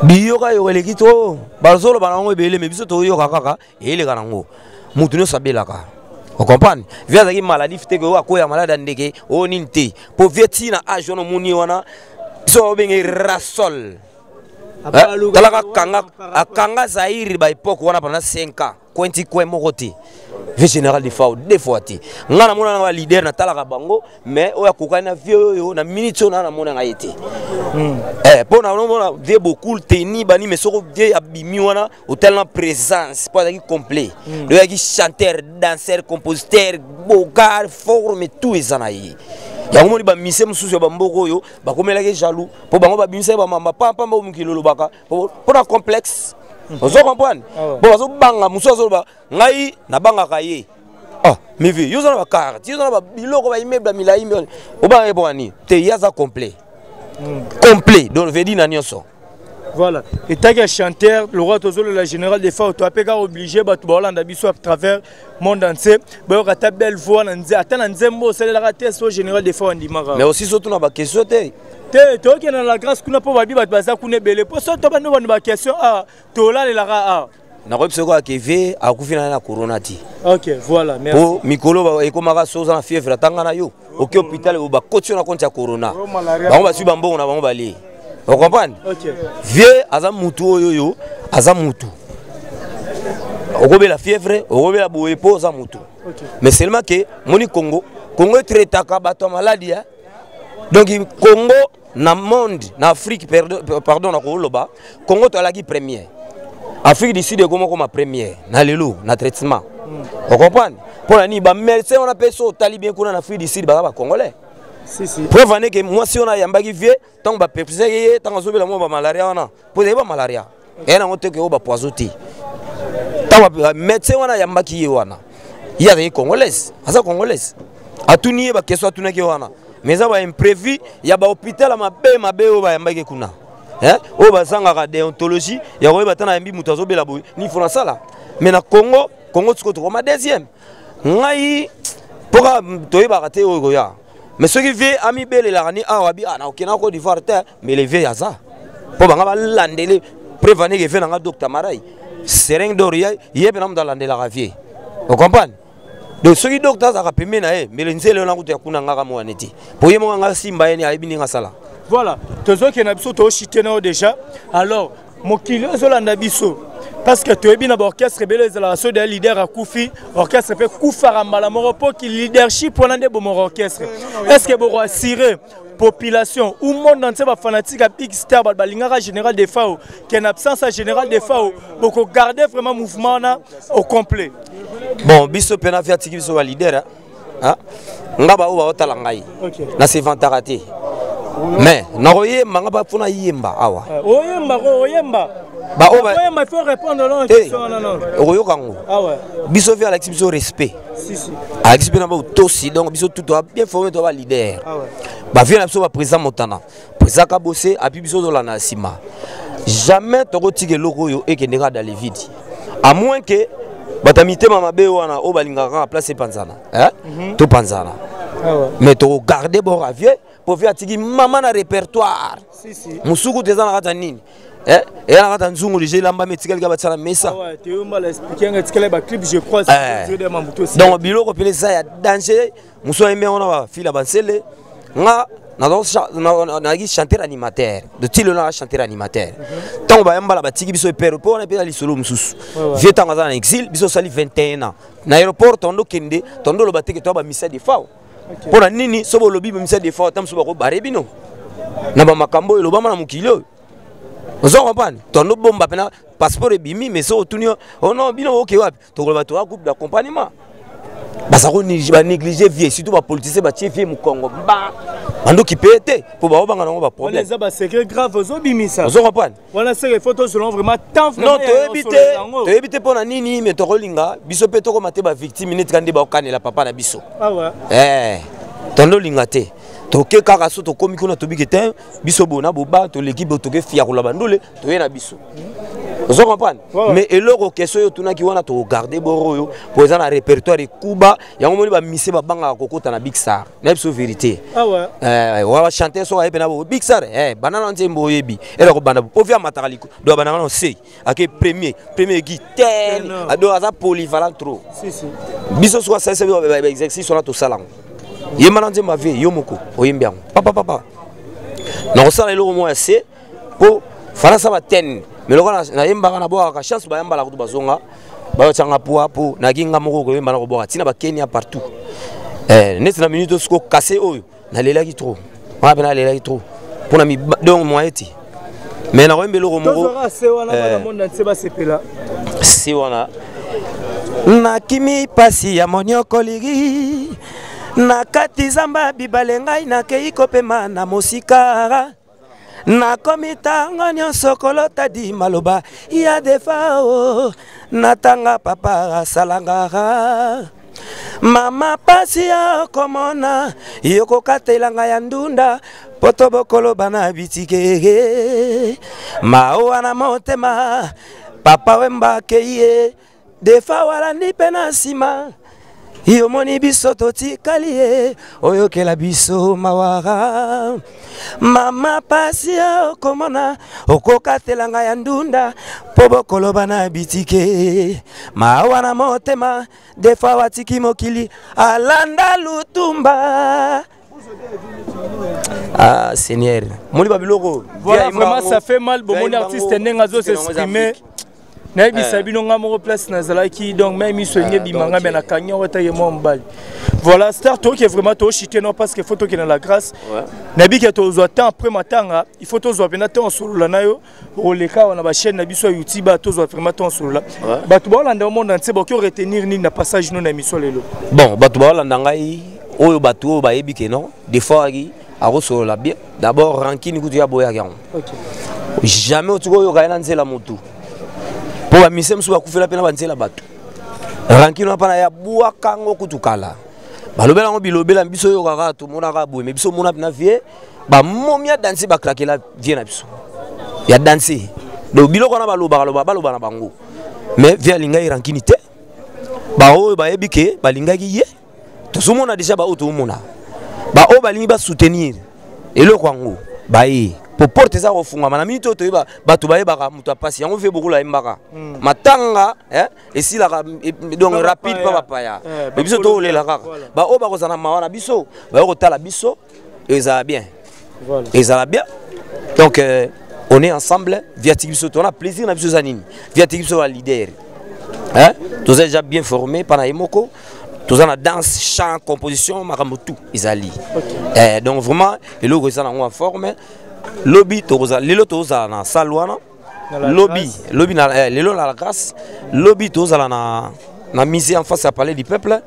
Biyoka yoka eleki to bazoloba na yango ebele, me biso toyoka kaka eyeleka nango. Motu nyonso abelaka, ocomprendre. Vie azalaki maladif te ke oyo akoya malade ya ndeke oyo nini te, mpo vie ti na age wana omoni ye wana, biso babenge rasol. Talaka akanga, akanga Zaire ba époque wana pendant 5 ans, coin ti coin moko te. Vie général Defao deux fois te. Ngai namona nanga baleader, natalaka bango, mais oyo akokani na vie oyo na minute oyo, naa namona ngai ye te. Mpo namona vie beaucoup teni bani, mais soko vie abimi wana, otali na présence, mpo azalaki complet. Oyo azalaki chanteur, danseur, compositeur, bogar, forme tout eza na ye. Yango moni bamise mosusu ya bamboka oyo bakomelaki jaloux, mpo bango babimisaki bamamba pampamba oyo mokili olobaka mpo na complexe. Ozo comprendre, mpo bazobanga mosusu azoloba ngai nabangaka ye. Ah mivi, yo oza na bacarte, yo oza na biloko, baimmeuble ya milai, obanga ye mpo nini te? Ye aza complet, complet, donc vedi na nyonso. Voilà, etaki ya chanteur le roi, tozolola général Defao, to apeka obligé bato baolanda biso à travers monde entier bayoka ata belle voix na nze, ata na nzembo osalelaka te so général Defao andimaka. Mais aussi sotuna baquestion te. Te, tokende na la grâce kuna, mpo babi bato baza kuna ebele, mpo so tobandi bando baquestion a tolalelaka a. Nakoyebi soki akeve akufi na corona te. Ok, voilà, merci. Po mikolo ekomaka so oza na fièvre, atanga na yo oke hôpital, bakoti yo na compte ya corona, bango bazwi bambongo na bango balie. Ocomprendre? Vieux aza mutu oyo oyo aza mutu. Okobela fièvre, okobela boye po oza mutu. Mais seulement que moni Congo, Congo etraitaka bato ya maladi hein. Donc Congo na monde, na Afrique pardon na koloba, Congo toalaki première. Afrique du Sud ekoma koma première na lelo na traitement. Ocomprendre? Mpo na nini ba médecin wana mpe so otali bien kuna na Afrique du Sud baza ba congolais. Si, si. Preuve en est que mwasi wana ayambaki vieux ntango baperfusaki ye ntango azobela mwa bamalaria wana mpo ezali bamalaria eya nango te ke oyo bapoison te ntango médecin wana ayambaki ye wana ye azali congolaise aza congolaise atuni ye baquestion atunaki ye wana mais eza baimprévu ya bahôpital ya mabe mabe oyo bayambaki kuna oyo bazangaka déontologie ya koyeba ata nayambi moto azobela boye nini fo nasala mais na Congo Congo sikoyo tokoma deuxième ngai mpoka toyebaka te oyo koya mais soki vie amibelelaka ni awa bi ah, nakokenda Côte d'Ivoire te mais le vie aza mpo banga balandele preuve aneke vie nanga docteur Marai seringue d'or ye ye mpe na moto alandelaka vie ocomprendre donc soki docteur azalaka pembe na ye mbele nzela yo nakutu ya kuna ngaka mwana te mpo ye moko anga simba ye ni ayebi ndenge asala. Voilà, tozokende na biso toshite na yo déjà. Alors mokili ozolanda biso parce que toyebi na baorchestre ebele ezalaka so deya leader akufi orchestre mpe kufaka mbala moko mpo ki leadership wana nde bomoko orchestre. Est ce que bokoassure population ou monde entier bafanatique ya big star bato balingaka général Defao ke na absence ya général Defao bokogarde vraiment mouvement wana au complet? Bon, biso mpe na vi atiki biso baleader nga baoyo baotala ngai na sevantaka te mais nakoyemba nga mpona yemba awa. Oyemba oyemba oyemba, il faut répondre non question wana non. Okoyoka yango. Biso vi alakisi biso respect, alakisi mpe na baotosi donc biso tout toa bien formé, toa baleader bavie na biso baprésident Motana, président Kabose api biso tozolanda na nsima. Jamais tokotika eloko oyo ekende kaka dans le vide, à moins que bato ya mitema mabe wana oyo balingaka kaka place epanzana, topanzana, mais tokogarde bord avie po vie atiki mama na répertoire mosuku te eza na kati ya nini, eya na kati ya nzungu deja elambami etikali kaka batia na mesa. Donc biloko mpene eza ya danger. Mosu ayembi yango na bafila bansele. Nga nazalaki chanteur animateur de ti lelo, naza chanteur animateur. Ntango bayambala batiki biso epere mpo wana mpe na lisolo mosusu vie. Ntango aza na exil, biso osali 21 ans na aéroport, tondo kende tondo oloba teke toya bamisa Defao. Mpo na nini? So bolobi bamisa Defao, ata mosusu bakobare bino na bamakambo oyo elobama na mokili oyo. Ozo comprendre? Tondo bomba mpena passeport ebimi, mais so otuni oh non, bino oke wapi? Tokoloba toya groupe d'accompagnement. Baza banéglige vie, surtout bapoliticien batie vie mokongo ba bandoki mpe te mpo baobanga nango baproblème. Eza basecret grave ozobimisa. Ozo comprendre? Wana seke faut tozela vraiment temps. Non, toyebi te, toyebi te mpo na nini, mais tokolinga biso mpe tokoma te bavictime neti ka nde baokanela papa na biso. Tondolinga te toke kaka so tokomi kuna tobiki te biso bona boba toleki bo toke fiakola bandule toye na biso. Ozo comprendre? Mais eloko question oyo otunaki wana, tokogarde boro oyo po eza na répertoire ekuba yango. Moni bamise babangaka kokota na big star na biso, vérité. Wa bachanteur soki aye mpe na big star banda na nzembo oyebi ela kobanda po vi amataka liko do abandaka na se ake premier premier gi tel do aza polyvalent trop. Biso soki asalisa baexercice wana tosala yango, yemba na nzembo avie yo moko oyembi yango papa papa nakosala eloko moko ya se mpo faransa batene. Mais lokola nayembaka nabwakaka chance, bayambala kutu bazonga bayotianga poa mpo nayaki nga moko koyemba na kobwaka ntina bakenya partout neti na minute siko kase oyo nalelaki trop wana mpe nalelaki trop mpona donc moyen te, mais nakoyemba eloko moko se wana. Nakimi pasi ya moniokoligi na kati zamba bibale, ngai nakei kopema na mosika. Nakomi ntango nyonso kolota di maloba ya Defao natanga papa asalanga mama pasi ya komona yokokatelanga ya ndunda poto bokoloba na bitike mawa na motema. Papa Wemba akei ye, Defa walandi mpe na nsima yomoni biso totikali ye oyokela biso mawara mama pasi ya okomona okokatelanga ya ndunda mpo bokoloba na bitike mawa na motema. Defa watiki mokili alanda lutumba. Ah Seigneur, moni ba biloko. Voilà, vraiment ça fait mal. Bomoni artiste ndenge azo s'exprimer. Nayebisa bino, nga moko place nazalaki, donc même miso enge ebima nga, me nakangi yango etake mwa mobali. Voilà, star, toke vraiment toshite no, parce que faut tokende na la grâce. Nayebi ke tozwa temps après matanga, il faut tozwa mpena temps osolola na yo, oleka awa na bachaîne na biso ya YouTube, tozwa vraiment temps osolola. Bato baolanda monde entier, bakoki retenir nini na passage no na émission lelo? Bon, bato baolanda ngai oyo, bato oyo bayebi ke non, des fois aki akosolola bien. D'abord rancune kutu ya boyaki yango jamais. Otuki oyoka ye na nzela motu, mpo bamise mosusu bakufela mpe na banzela bato. Rancune wana mpa na ye abwaka yango kutu kala. Balobela yango, bilobela biso oyokaka, tomonaka boye. Me biso omona mpena vie bamomi ya danse, bakrakela vie na biso ya danse. Donc biloko wana balobaka loba, baloba na bango, mais vie alingaki rancune te. Baoyo bayebi ke balingaki ye, tozomona déjà. Baoyo tozomona, baoyo balingi basoutenir eloko yango, baye po porte eza kofungwama na minute oyo. Toyeba bato bayebaka moto apasi yango. Vie bokolo ayembaka matanga esilaka donc rapide mpa bapaya. Me biso tokolela kaka. Baoyo bakozala na mawa na biso, bayo kotala biso, ezala bien, ezala bien. Donc on est ensemble. Viatiki biso, tona plaisir na biso eza nini? Viatiki biso ba leader, hein? Toza déjà bien formé mpa na ye moko. Toza na danse, chant, composition, makambo tout ezali. Donc vraiment eloko eza nango en forme. Lobi tokozala, lelo tozala na salle wana, lobi lobi na lelo na la grâce, lobi tozala na musée en face ya palais du peuple.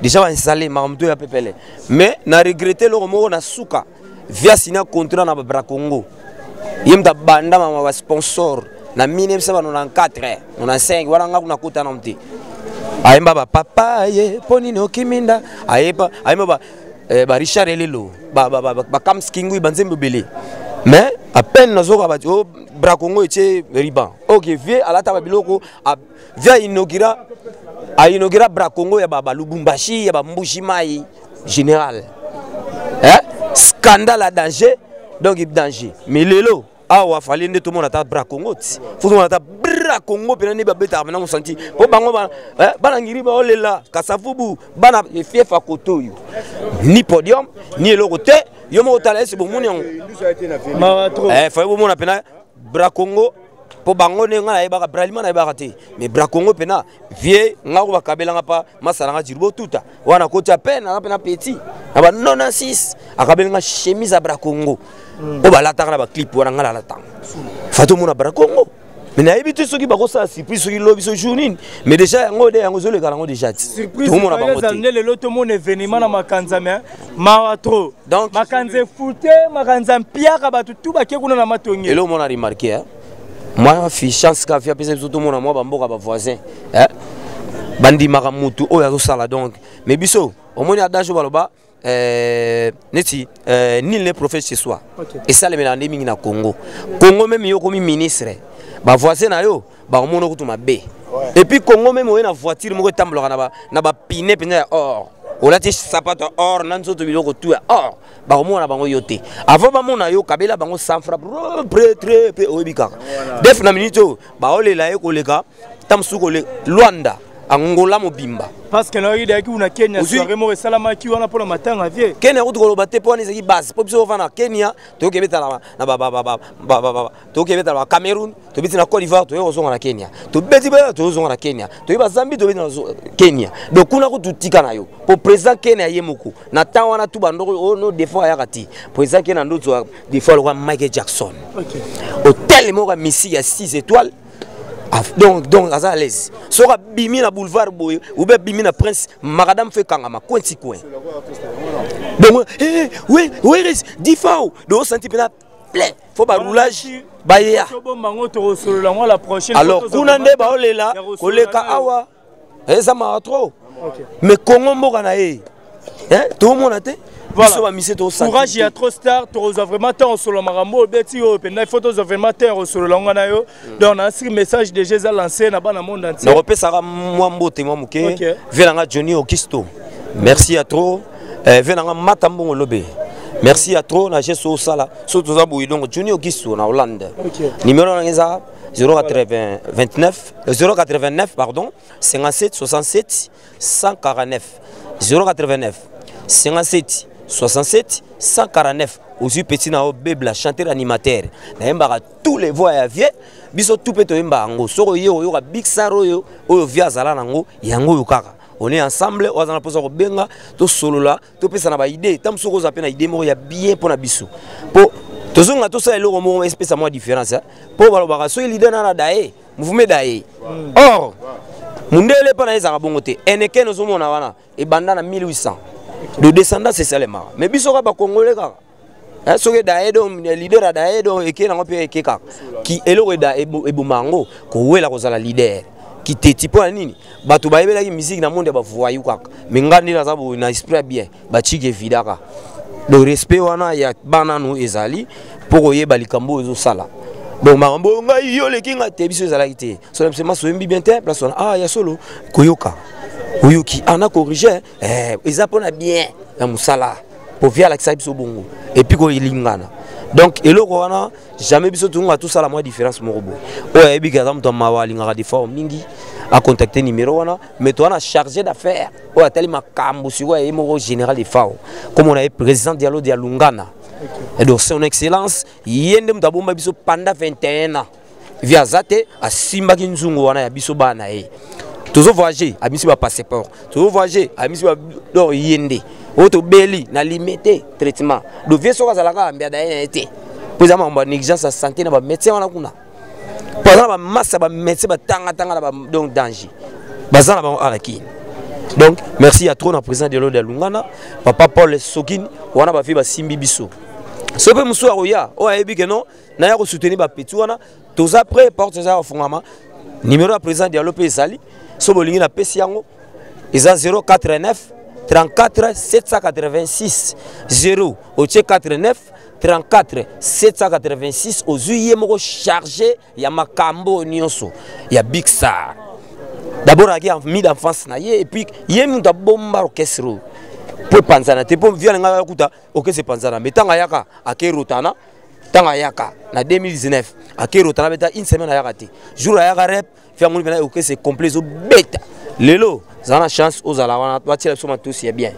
Déjà bainstalle makambo to ya pepele. Mais na regrette eloko moko na suka: via signa contrat na Bracongo, ye moto abanda mama basponsor na 1994, 95 wana. Nga kuna kota nano te. Ayemba bapapa ye mpo nini okiminda, ayemba ba, ba Richard Elelo, Bakams Kingui, banzembo ebele. Mais à peine nazoka bati o Bracongo etie riban, ok, vie alata babiloko, vie ainaugura Bracongo ya Balubumbashi, ya Bambushi Mai général, eh? Scandale à danger, donc danger. Mais lelo awa fali nde tomona ata Bracongo ti fo tomona ata Bracongo mpena nde babetaka mpena mosanti mpo bango bana ngiri baolela Kasavubu, bana efiefa kote oyo, ni podium ni eloko te. Yo moko otala ese bomoni yango, faye bomona mpena Bracongo mpo bango nde. Ngai nayebaka Bralima, nayebaka te, mais Bracongo mpena vie nga ko bakabelanga mpa masalanga jirubo tuta wana koti ya peine. Aza mpena petit na ba 96, akabelinga chemise ya Bracongo oyo balataka na baclip wana. Ngai nalatanga fa tomona Bracongo, mais nayebi te soki bakosala surprise, soki lobi, so jour nini. Mais déjà yango de yango ezoleka nango déjà ti tomona bango te. Nde lelo tomona événement na makanza, mais mawa trop. Donc makanza efute, makanza mpiaka, bato tu bake kuna na matonge. Eloko mona remarqué, mwa fi chance ka fi apesa biso, tomona mwa bamboka bavoisin bandimaka mutu oyo azosala. Donc mais biso omoni adage oyo baloba neti nul n'est prophète chez soi. Esalemela nde mingi na Congo. Congo même yo okomi ministre, bavoisin na yo bakomona kutu mabe. Et puis Congo même oye na voiture moko etambolaka na bapine mpenza ya or, olati sapato ya or na nzoto, biloko tu ya or, bakomona bango yo te. Avant bamona yo, kabela bango 100 francs près près. Oyebi kaka def na minute oyo baolela ye koleka ta mosusu koleka Lwanda, Angola mobimba. Parce que nayoki dayaki kuna Kenya, soirée moko esalamaki wana mpona matanga vie. Kenya kutu koloba te, mpo wana ezalaki base, mpo biso ovanda na Kenya, toyoki ebetala na toyoki ebetala ba Cameroun, tobeti na Côte d'Ivoire, toyoki kozonga na Kenya, tobeti be tozonga na Kenya, toyebi bazambi, tobeti na Kenya. Donc kuna kutu tika na yo, mpo président Kenya ye moko na temps wana tu bandoko oyo no des fois ayaka te. Président Kenya ndoto des fois lokwa Michael Jackson, hotel moko ya misiki ya 6 étoiles. Donc aza à l'aise. Soki abimi na boulevard boye ube abimi na Prince Makadam, fe ekangama coin ti coin. Donc oui oui, difao donc osanti mpena plein, fo baroulage baya. Alors kuna nde baolela koleka awa, eza mawa trop. Mais Congo mboka na ye, toomona te biso bamise. Courage ya trop, star. Tokozwa vraiment temps osolola makambo oyo obeti oyo mpenza. Il faut tozwa vraiment temps osolola ngo na yo. Donc nasiri message déjà eza lancé na bana monde entier. Nakopesaka mwa mbote mwa moke. Vie nanga Johnny Okisto, merci ya trop. Vie nanga Mata Mbongo Lobe, merci ya trop na geste osala. So toza boye, donc Johnny Okisto na Hollande, numéro nanga eza 089 089, pardon, 57 67 149, 089 57. 67 149 ozwi petit na yo bebla chanteur animateur nayembaka tous les voix ya vie biso tout mpe toyemba yango soki oye oyoka big star oyo oyo vie azala nango yango oyo kaka on est ensemble oyo aza na mposa kobenga tosolola topesana baidée ntango mosusu okozala mpe na idée moko ya bien mpo na biso mpo tozonga tosala eloko moko espesa mwa différence mpo balobaka soki leader nana daye mouvement daye or mundele mpa na ye ezalaka bongo te eneken ozomona wana ebanda na 1800 de descendance esalemaka mais biso kaka bacongolais kaka eh, soki daye donc leader ya daye donc eke nango mpe eke kaka ki eloko eboma yango kowela kozala leader kiteti mpo na nini bato bayebelaki musique na monde ya bavoyou kaka mais nga nde naza boye na esprit ya bien bachiki evidaka donc respect wana ya bananu ezali mpo koyeba likambo oyo ezosala donc makambo oyo ngai yo oleki ngai te biso ezalaki te soki biso maso oyembi bien te place wana ah ya solo koyoka oyoki ah na corrige eh, eza mpona bien ya mosala po vie alakisaki biso bongo epuis kolingana donc eloko wana jamais biso tokonga tosala mwa différence moko boye oyo ayebi ke aza moto ya mawa alingaka defort mingi acontacte numéro wana mais toza na chargé d'affaires oyo atali makambo sikoyo ye moko général defao komona ye président dialo dia lungana okay. donc son excellence ye nde moto abomba biso pendant 21 ans vi aza te asimbaki nzungu wana ya biso bana na ye tozo voyager abimisi ba passeport tozo voyager abimisi ba donc ye nde oyo tobeli na limete traitement donc vie soki azalaka mbiada ye na ye te mpo eza makambo ya négligence ya santé na bamédecin wana kuna mpo aza na bamasa bamédecin batangatanga na donc danger baza na bango ala kini donc merci ya trop na président de l'ode ya lungana papa paul sokini wana bafie basimbi biso soki mpe mosusu akoya oyo ayebi ke non naya kosoutenir bapeti wana toza prêt porte eza ya kofungama numéro ya président dialo mpe ezali so bolingi napesi yango eza 049 34 786 0 otie 49 34 786 ozwi ye moko chargé ya makambo nyonso ya big star d'abord ayaki mi d'enfance na ye epuis ye moto abomba orchestre oyo mpo epanzana te mpo via na ngai akuta orchestre epanzana me ntango ayaka ake rotana ntango ayaka na 2019 ake rotana beta une semaine ayaka te jour ayaka rep fi amoni mpena orchestre complet ezobeta lelo zala na chance ozala wana batiela biso matosi ya bien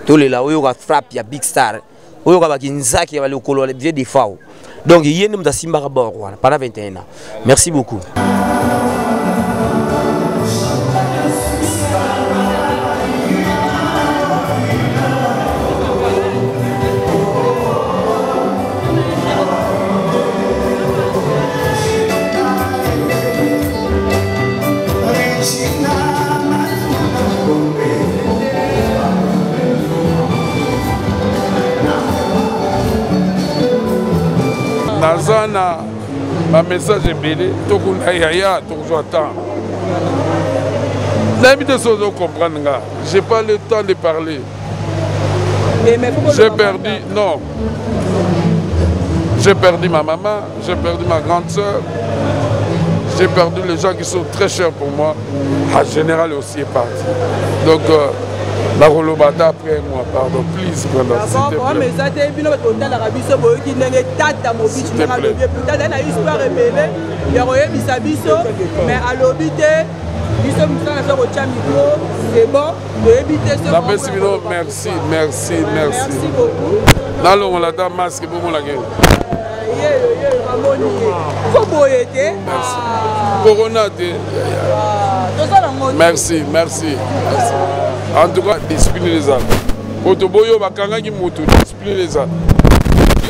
tolela oyoka frappe ya big star oyoka bakinzaki ya balokolo ya vieux defao donc ye nde moto asimbaka bord wana pendant 21 ans merci beaucoup. Naza na bamessage ebele tokunda yaya tokozwa temps nayebi te soki ozo comprendre nga j'ai pas le temps de parler. J'ai perdu, non. J'ai perdu ma maman, j'ai perdu ma grande soeur, j'ai perdu les gens qui sont très chers pour moi. La générale aussi est partie. Donc, euh, nakoloba ata après moi pardon please programme eza te bino bato botalaka biso boyoki ndenge tata mobici ndenge alobi epuis tata na histoire ebele ya koyebisa biso mais alobi te biso mosala na biso kotya micro c'est bon toyebi te napesi bino merci merci merci nalongola ata masque bomonake yeyo yeyo bamoni ye fo boye te corona te merci merci en tout cas discipline ezala po toboyi oyo bakangaki motu discipline ezala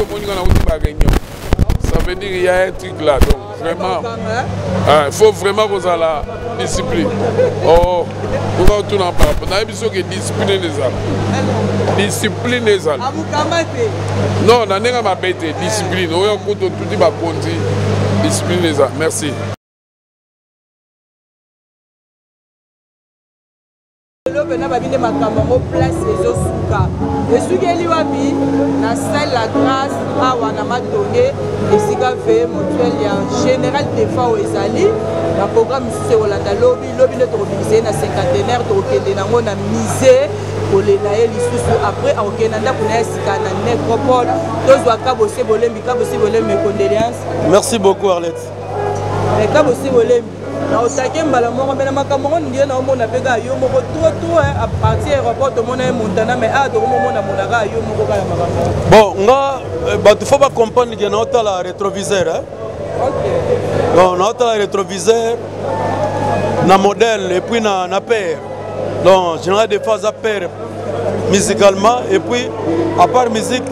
omoni nga nauti ba réunion ça veut dire il y a un truc là donc vraiment il faut vraiment kozala discipline oh oza kotuna papa nayebi soki discipline ezala discipline ezala non na ndenge mabe te discipline oyo kutu otuti bakonzi discipline ezala merci. Lelo mpena babi nde makambo yango place ezosuka esukeli wapi na salle la grâce awa na matonge esika veye mutuelle ya général defao ezali na programme mosusu ekolanda lobi lobi nde tokobimisa ye na cinquantenaire tokokende nango na musée kolela ye lisusu après akokende na ndako na ye sika na nécropole tozwa kabose bolembi kabose bolembi mes condoléances merci beaucoup arlette kabose bolembi. Na otake mbala moko mais na makambo yango ndie na omona mpe kaka yo moko trop trop à partir aéroport tomona ye Montana mais awa tokomomona mona kaka yo moko kaka makambo. Bon nga bato faut bacomprendre ke naotala rétroviseur hein? Ok. Donc naotala rétroviseur na modèle et puis na père. Donc général des fois aza père musicalement et puis à part musique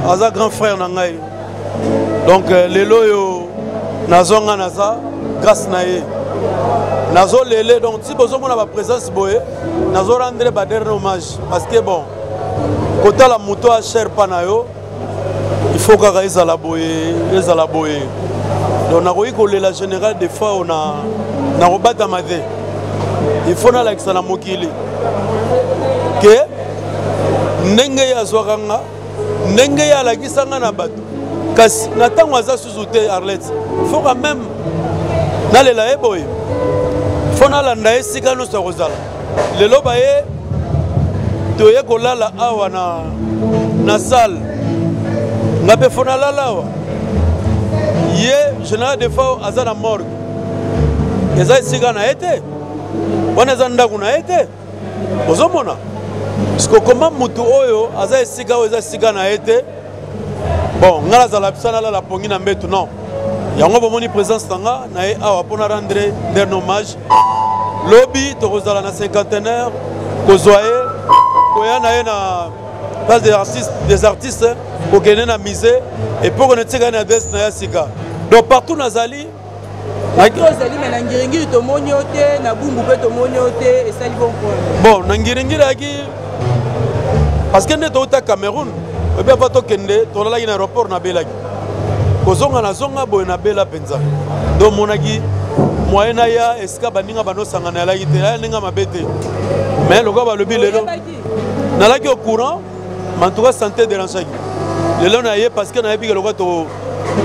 aza grand frère na ngai. Donc lelo oyo nazonga naza grâce na ye nazolele. Donc ti bozomona baprésence boye, nazorendre ba dernier hommage parce que bon, kotala moto acher pa na yo, il faut kaka ezala boye, ezala boye. Donc nakoki kolela général des fois na nakobatama te. Il faut nalakisa na mokili ke ndenge ye azwaka nga, ndenge ye alakisa nga na bato, kasi na ntango aza susu te. Arlette, faut quand même nalela ye boye, faut nalanda ye esika nyonso ya kozala. Lelo baye toye kolala awa na salle, nga mpe faut nalala awa. Ye général Defao aza na morgue, eza esika na ye te wana, eza ndako na ye te. Ozomona siko koma mutu oyo aza esika oyo eza esika na ye te. Bon, nga nazala bisa nalala pongi na mbetu non. Yango bomoni présence na nga na ye awa mpona rendre dernier hommage. Lobi tokozala na cinquantenaire, kozwa ye, koya na ye na place des artistes, des artistes, kokende na musée et mpo kona tika ye na adresse na ye ya sika. Donc partout nazali. Ozali me na Ngiringiri tomoni yo te, na Bumbu mpe tomoni yo te, esali bon point. Bon, na Ngiringiri ayaki parce que nde touta Cameroun oyebi, ava tokende tolalaki na aéroport, nabelaki, kozonga nazonga boye nabela mpenza. Donc omonaki moyen naya esika baninga banosangana yalaki te. Aya ndenge mabe te, mais lokola balobi lelo nalaki au courant, mais en tout cas santé dérangeaki. Lelo na ye parce que nayebi ke lokola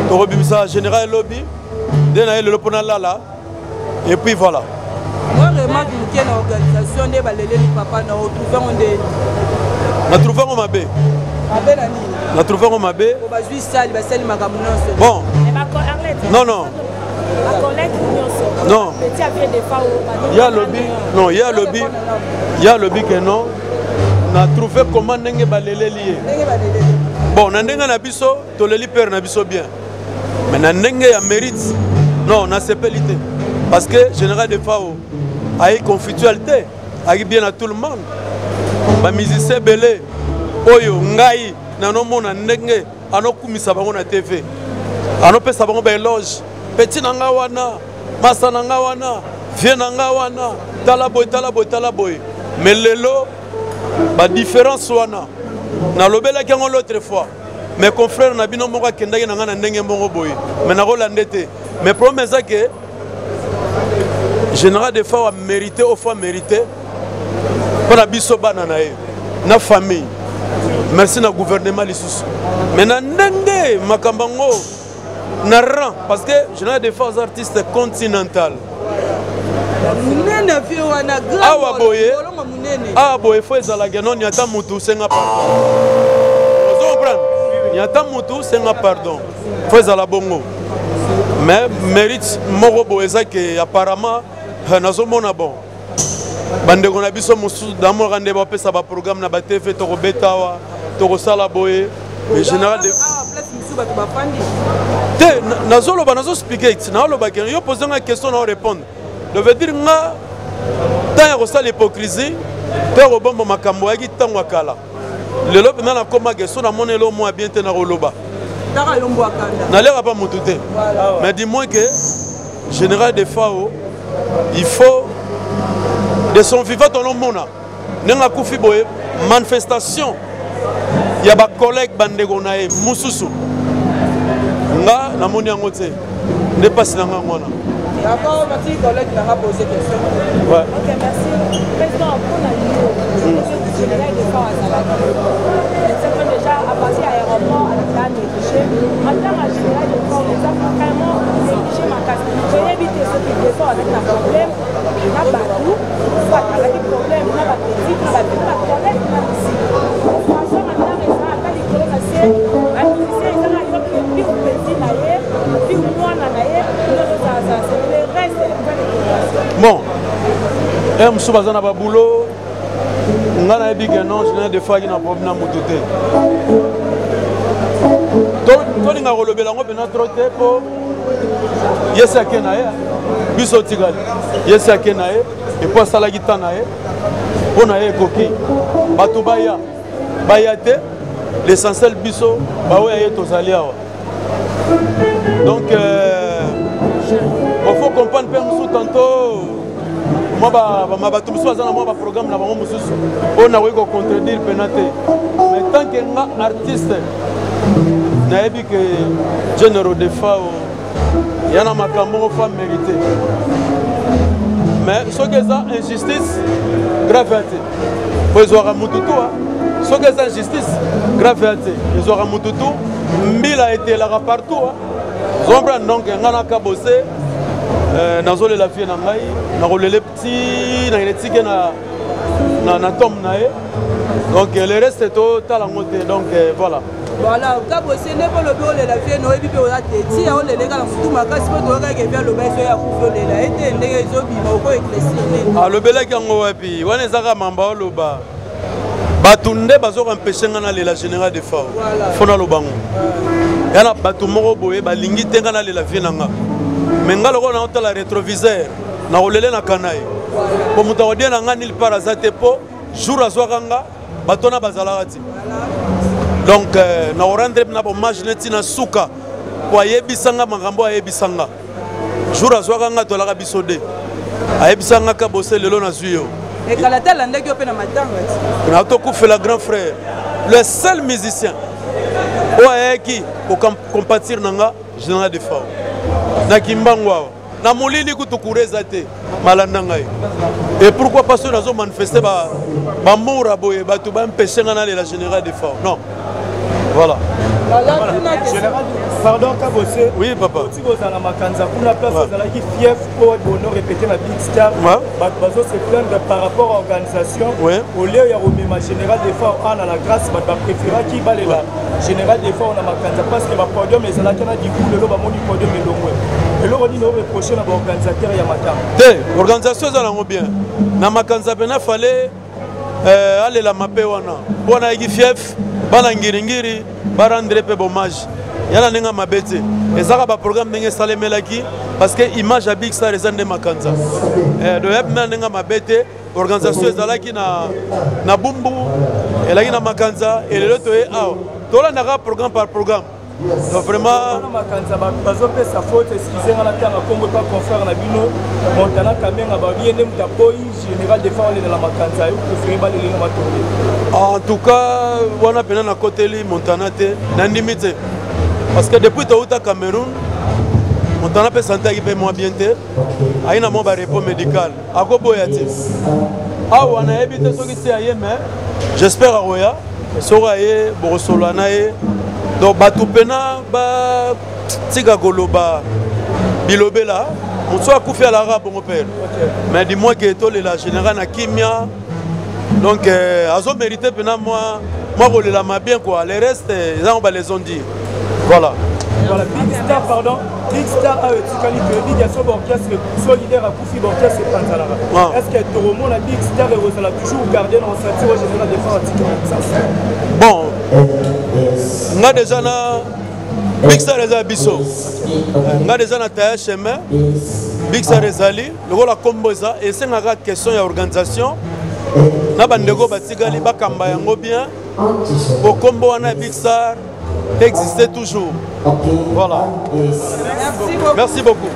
tokobimisa général elobi nde na ye lelo mpo nalala et puis voilà. Mwa remarque moke na organisation nde baleleli papa na otrouve yango nde? Na trouve yango mabe. Mabe na nini? Na trouve yango mabe. Po bazwi sali, basali makambo nyonso. Bon, non, non, non, ya lobi non, ya lobi, ya lobi ke non. Na trouve comment ndenge baleleli ye? Ndenge baleleli. Bon, na ndenge na biso toleli père na biso bien, mais na ndenge ya mérite non, nasepeli te parce que général Defao ayi conflictuel te, ayaki bien na tout le monde. Bamusicien ebele oyo ngai nanomona ndenge anokumisa bango na TV, anopesa bango baéloge: petit na nga wana, masa na nga wana, vie na nga wana, tala boye, tala boye, tala boye. Mais lelo badifférence wana nalobelaki yango l'autre fois, mais confrère na bino moko akendaki na ngai na ndenge moko boye, mais nakolande te. Mais problème eza ke général Defao amérité au fois mérité mpo na biso bana na ye na famille. Merci na gouvernement lisusu, mais na ndenge makambo yango na rang, parce que général Defao aza artiste continental. Monene vie wana. Awa boye, awa boye faut ezalaka non, ata mutu senga pardon. Ozo comprendre? Ata mutu senga pardon, faut ezala bongo. Mais mérite moko boye eza ke apparemment nazomona bon, bandeko na biso mosusu namonaka nde bapesa baprogramme na batv, tokobeta awa, tokosala boye, mais général de te nazoloba, nazoexpliquer, naoloba ke yo pose nga question na répondre. Donc veut dire nga ntango ya kosala hypocrisie to ya kobomba makambo ayaki ntango ya kala. Lelo mpenza nakomaka so namoni elo mwa bien te, nakoloba, naleka pa motu te. Mais du moins que général Defao, il faut de son vivant tonomona ndenge akufi boye, manifestation ya bacollègue, bandeko na ye mosusu, nga namoni yango te, nde mpasi na ngango wana. D'accord, merci collègue nanga poser question. Ouais. Ok, merci. Président, pour la yo, général Defao azalaki. C'est déjà à partir à l'aéroport, à la négligé. En tant que général Defao, eza vraiment négligé makasi. Toyebi te soki Defao azalaki na problème na bato, soit azalaki problème na bapetite, na bato, na bacollègue, na musique. Façon matanga eza ata likolo na se, bamusicien ezaka yoki pire petit na ye, pire mwana na ye, nyonso ezalazala. C'est le reste. Bamosusu baza na baboulot. Ngai nayebi ke non, général Defao ayaki na problème na moto te. Tolinga kolobela yango mpena tro te, mpo ye si ake na ye, biso tikali. Ye si ake na ye, epo asalaki ta na ye, mpo na ye ekoki. Bato baya baya te, l'essentiel biso baoya ye tozali awa. Donc il faut comprendre mpe mosusu tantôt mwa bato mosusu baza na mwa baprogramme na bango mosusu oyo nakoki kocontredire mpena te. Mais tant que nga artiste nayebi ke Général Defao ya na makambo moko fa mérité, mais soki eza injustice grave ya te, po ezwaka mutu tu. Soki eza injustice grave ya te, ezwaka mutu tu, mbila etelaka partout, comprendre. Donc nga naka bose, nazolela vie na ngai, nakolele ti nakende tike na tombe na ye. Donc le reste totala yango te. Donc voilà. Voilà, Kabose, nde mpo olobi olela vie na oyebi mpe oza te tia oleleka na motu makasi, mpo toyokaki evi aloba eso ya kufi olela ete ndenge ezobima oko éclaircir nini? Alobelaki yango wapi? Wana ezaka mamba oloba, bato nde bazokoempêcher nga nalela général Defao. Fo naloba ngo ya na bato moko boye balingi te nga nalela vie na nga. Mais nga lokola naotala rétroviseur, nakolele na kana ye, po moto akodie na nga nil part aza te, mpo jour azwaka nga bato wana bazalaka ti. Donc nakorendre na hommage neti na suka, po ayebisanga makambo, ayebisanga jour azwaka nga, tolaka biso de, ayebisanga ka bose lelo nazwi yo. Ekala te alandaki yo mpe na matanga ti. Natokufela grand frère, le seul musicien oyo ayaki kocompatir na nga général Defao na Kimbangu awa na molili kutu kura eza te, malanda ngai. Et pourquoi pas soki nazo manifeste bamour boye, bato bampêche nga nalela général Defao? Non, voilà. Pardon, Kabose. Oui, papa. Oti kozala makanza kuna, place ozalaki fief oyo bono répété na Big Star, bato bazo se plaindre par rapport à organisation. Au lieu ya komema général Defao ana la Grâce, bato bapréféraki balela général Defao na Makanza parce que bapodium ezalaki na. Du coup lelo bamoni podium elongwe. Eloko nini oreproche na baorganisateur ya matanga? Te, organisation eza nango bien. Na Makanza mpena fale alelama mpe wana, mpo wana ayaki fief, bana Ngiringiri barendre mpe hommage ya na ndenge mabe te. Ezaka baprogramme ndenge esalemelaki, parce que image ya Big Star eza nde Makanza. Donc yabi na ndenge mabe te, organisation ezalaki na Bumbu, elaki na Makanza. Elelo toye awa, tolandaka programme par programme. Donc vraiment Makanza bazopesa faute, excuse nga natanga nkombo epa confrère na bino Montana Kamenga, babi ye nde moto aboyi général Defao alela Makanza, yo préféré balelenga Matonge. En tout cas wana mpena nakoteli Montana te, nandimi te, parce que depuis touta Cameroun, Montana mpe santé ayaki mpe mwa bien te, ayi na mwa barepos médical, akoboya te. Awa nayebi te soki se aye, mais j'espère akoya. Soki aye, bokosolola na ye. Donc bato mpena batika koloba bilobela, mosu akufi alaka bongo pere, mais du moins ke tolela général na kimia. Donc azomérite mpena mwa kolelama bien quoi. Le reste ezango balaison dire, voilà. Voilà, Big Star, pardon. Big Star ayo etikali, toyebi dia so baorchestre so leader akufi, baorchestre epanzalaka. Est ce que tokomona Big Star ekozala toujours gardien na osati oyo général Defao atikala? Bon, nga déjà na Big Star eza biso, nga déjà na taya chemin. Big Star ezali lokola nkombo eza, esengaka question ya organisation na bandeko batikali bakamba yango bien, po nkombo wana ya Big Star existait toujours. Voilà. Merci beaucoup. Merci beaucoup.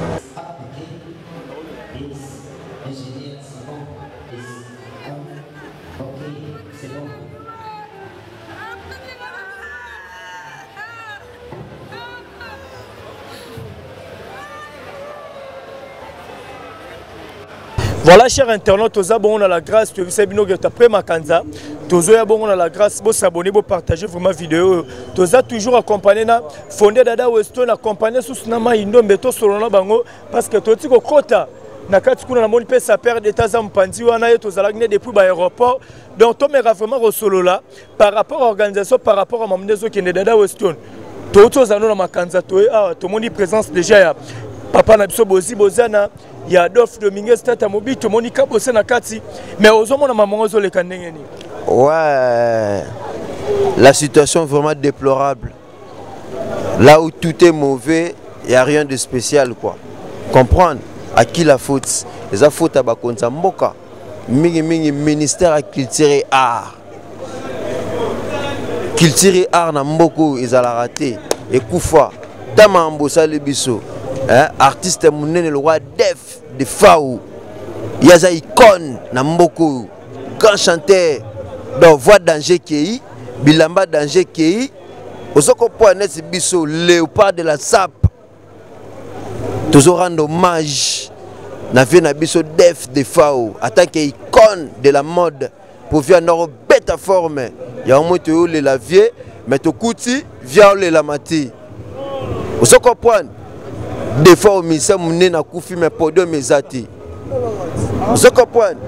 Voilà, chers internautes, toza bongo na la Grâce, toyebisa bino ke après Makanza, tozoya bongo na la Grâce. Bosabonner, bopartager vraiment vidéo. Toza toujours accompagné na Fondé Dada Weston, accompagné susu na Mai Ndombe. Tosolola na bango parce que toti kokota na kati kuna, namoni mpe sapeur d'état aza mopanzi wana, ye tozalaki ne depuis baaéroport. Donc tomeka vraiment kosolola par rapport à organisation, par rapport à mamande ezokende. Dada Weston, touti ozala no na Makanza, toye awa tomoni présence déjà ya papa na biso Bozi Bozana. ya Adolphe Dominguez Tata Mobi, tomoni Kabose na kati, mais ozomona mamango ezoleka ndenge nini? Ouais, la situation vraiment déplorable. Là où tout est mauvais, il n'y a rien de spécial quoi. Comprendre à qui la faute? Eza faute ya bakonzi ya mboka. Mingi mingi ministère ya culture et art. Culture et art na mboka oyo ezalaka te. Ekufa. Ta makambo osali biso. Hein? Artiste monene lokola Def de Fao. Ye aza icône na mboka oyo. Grand chanteur. Donc voix danger kei, bilamba danger kei. Ozo kopoa neti biso léopard de la sape. Tozo rendre hommage na vie na biso Def de Fao en tant que icône de la mode pour via noro beta forme ya moi to la vie mais to kuti via olela mati. Ozo comprendre? Des fois au ministère munene akufi mais podium eza te. Ozo comprendre?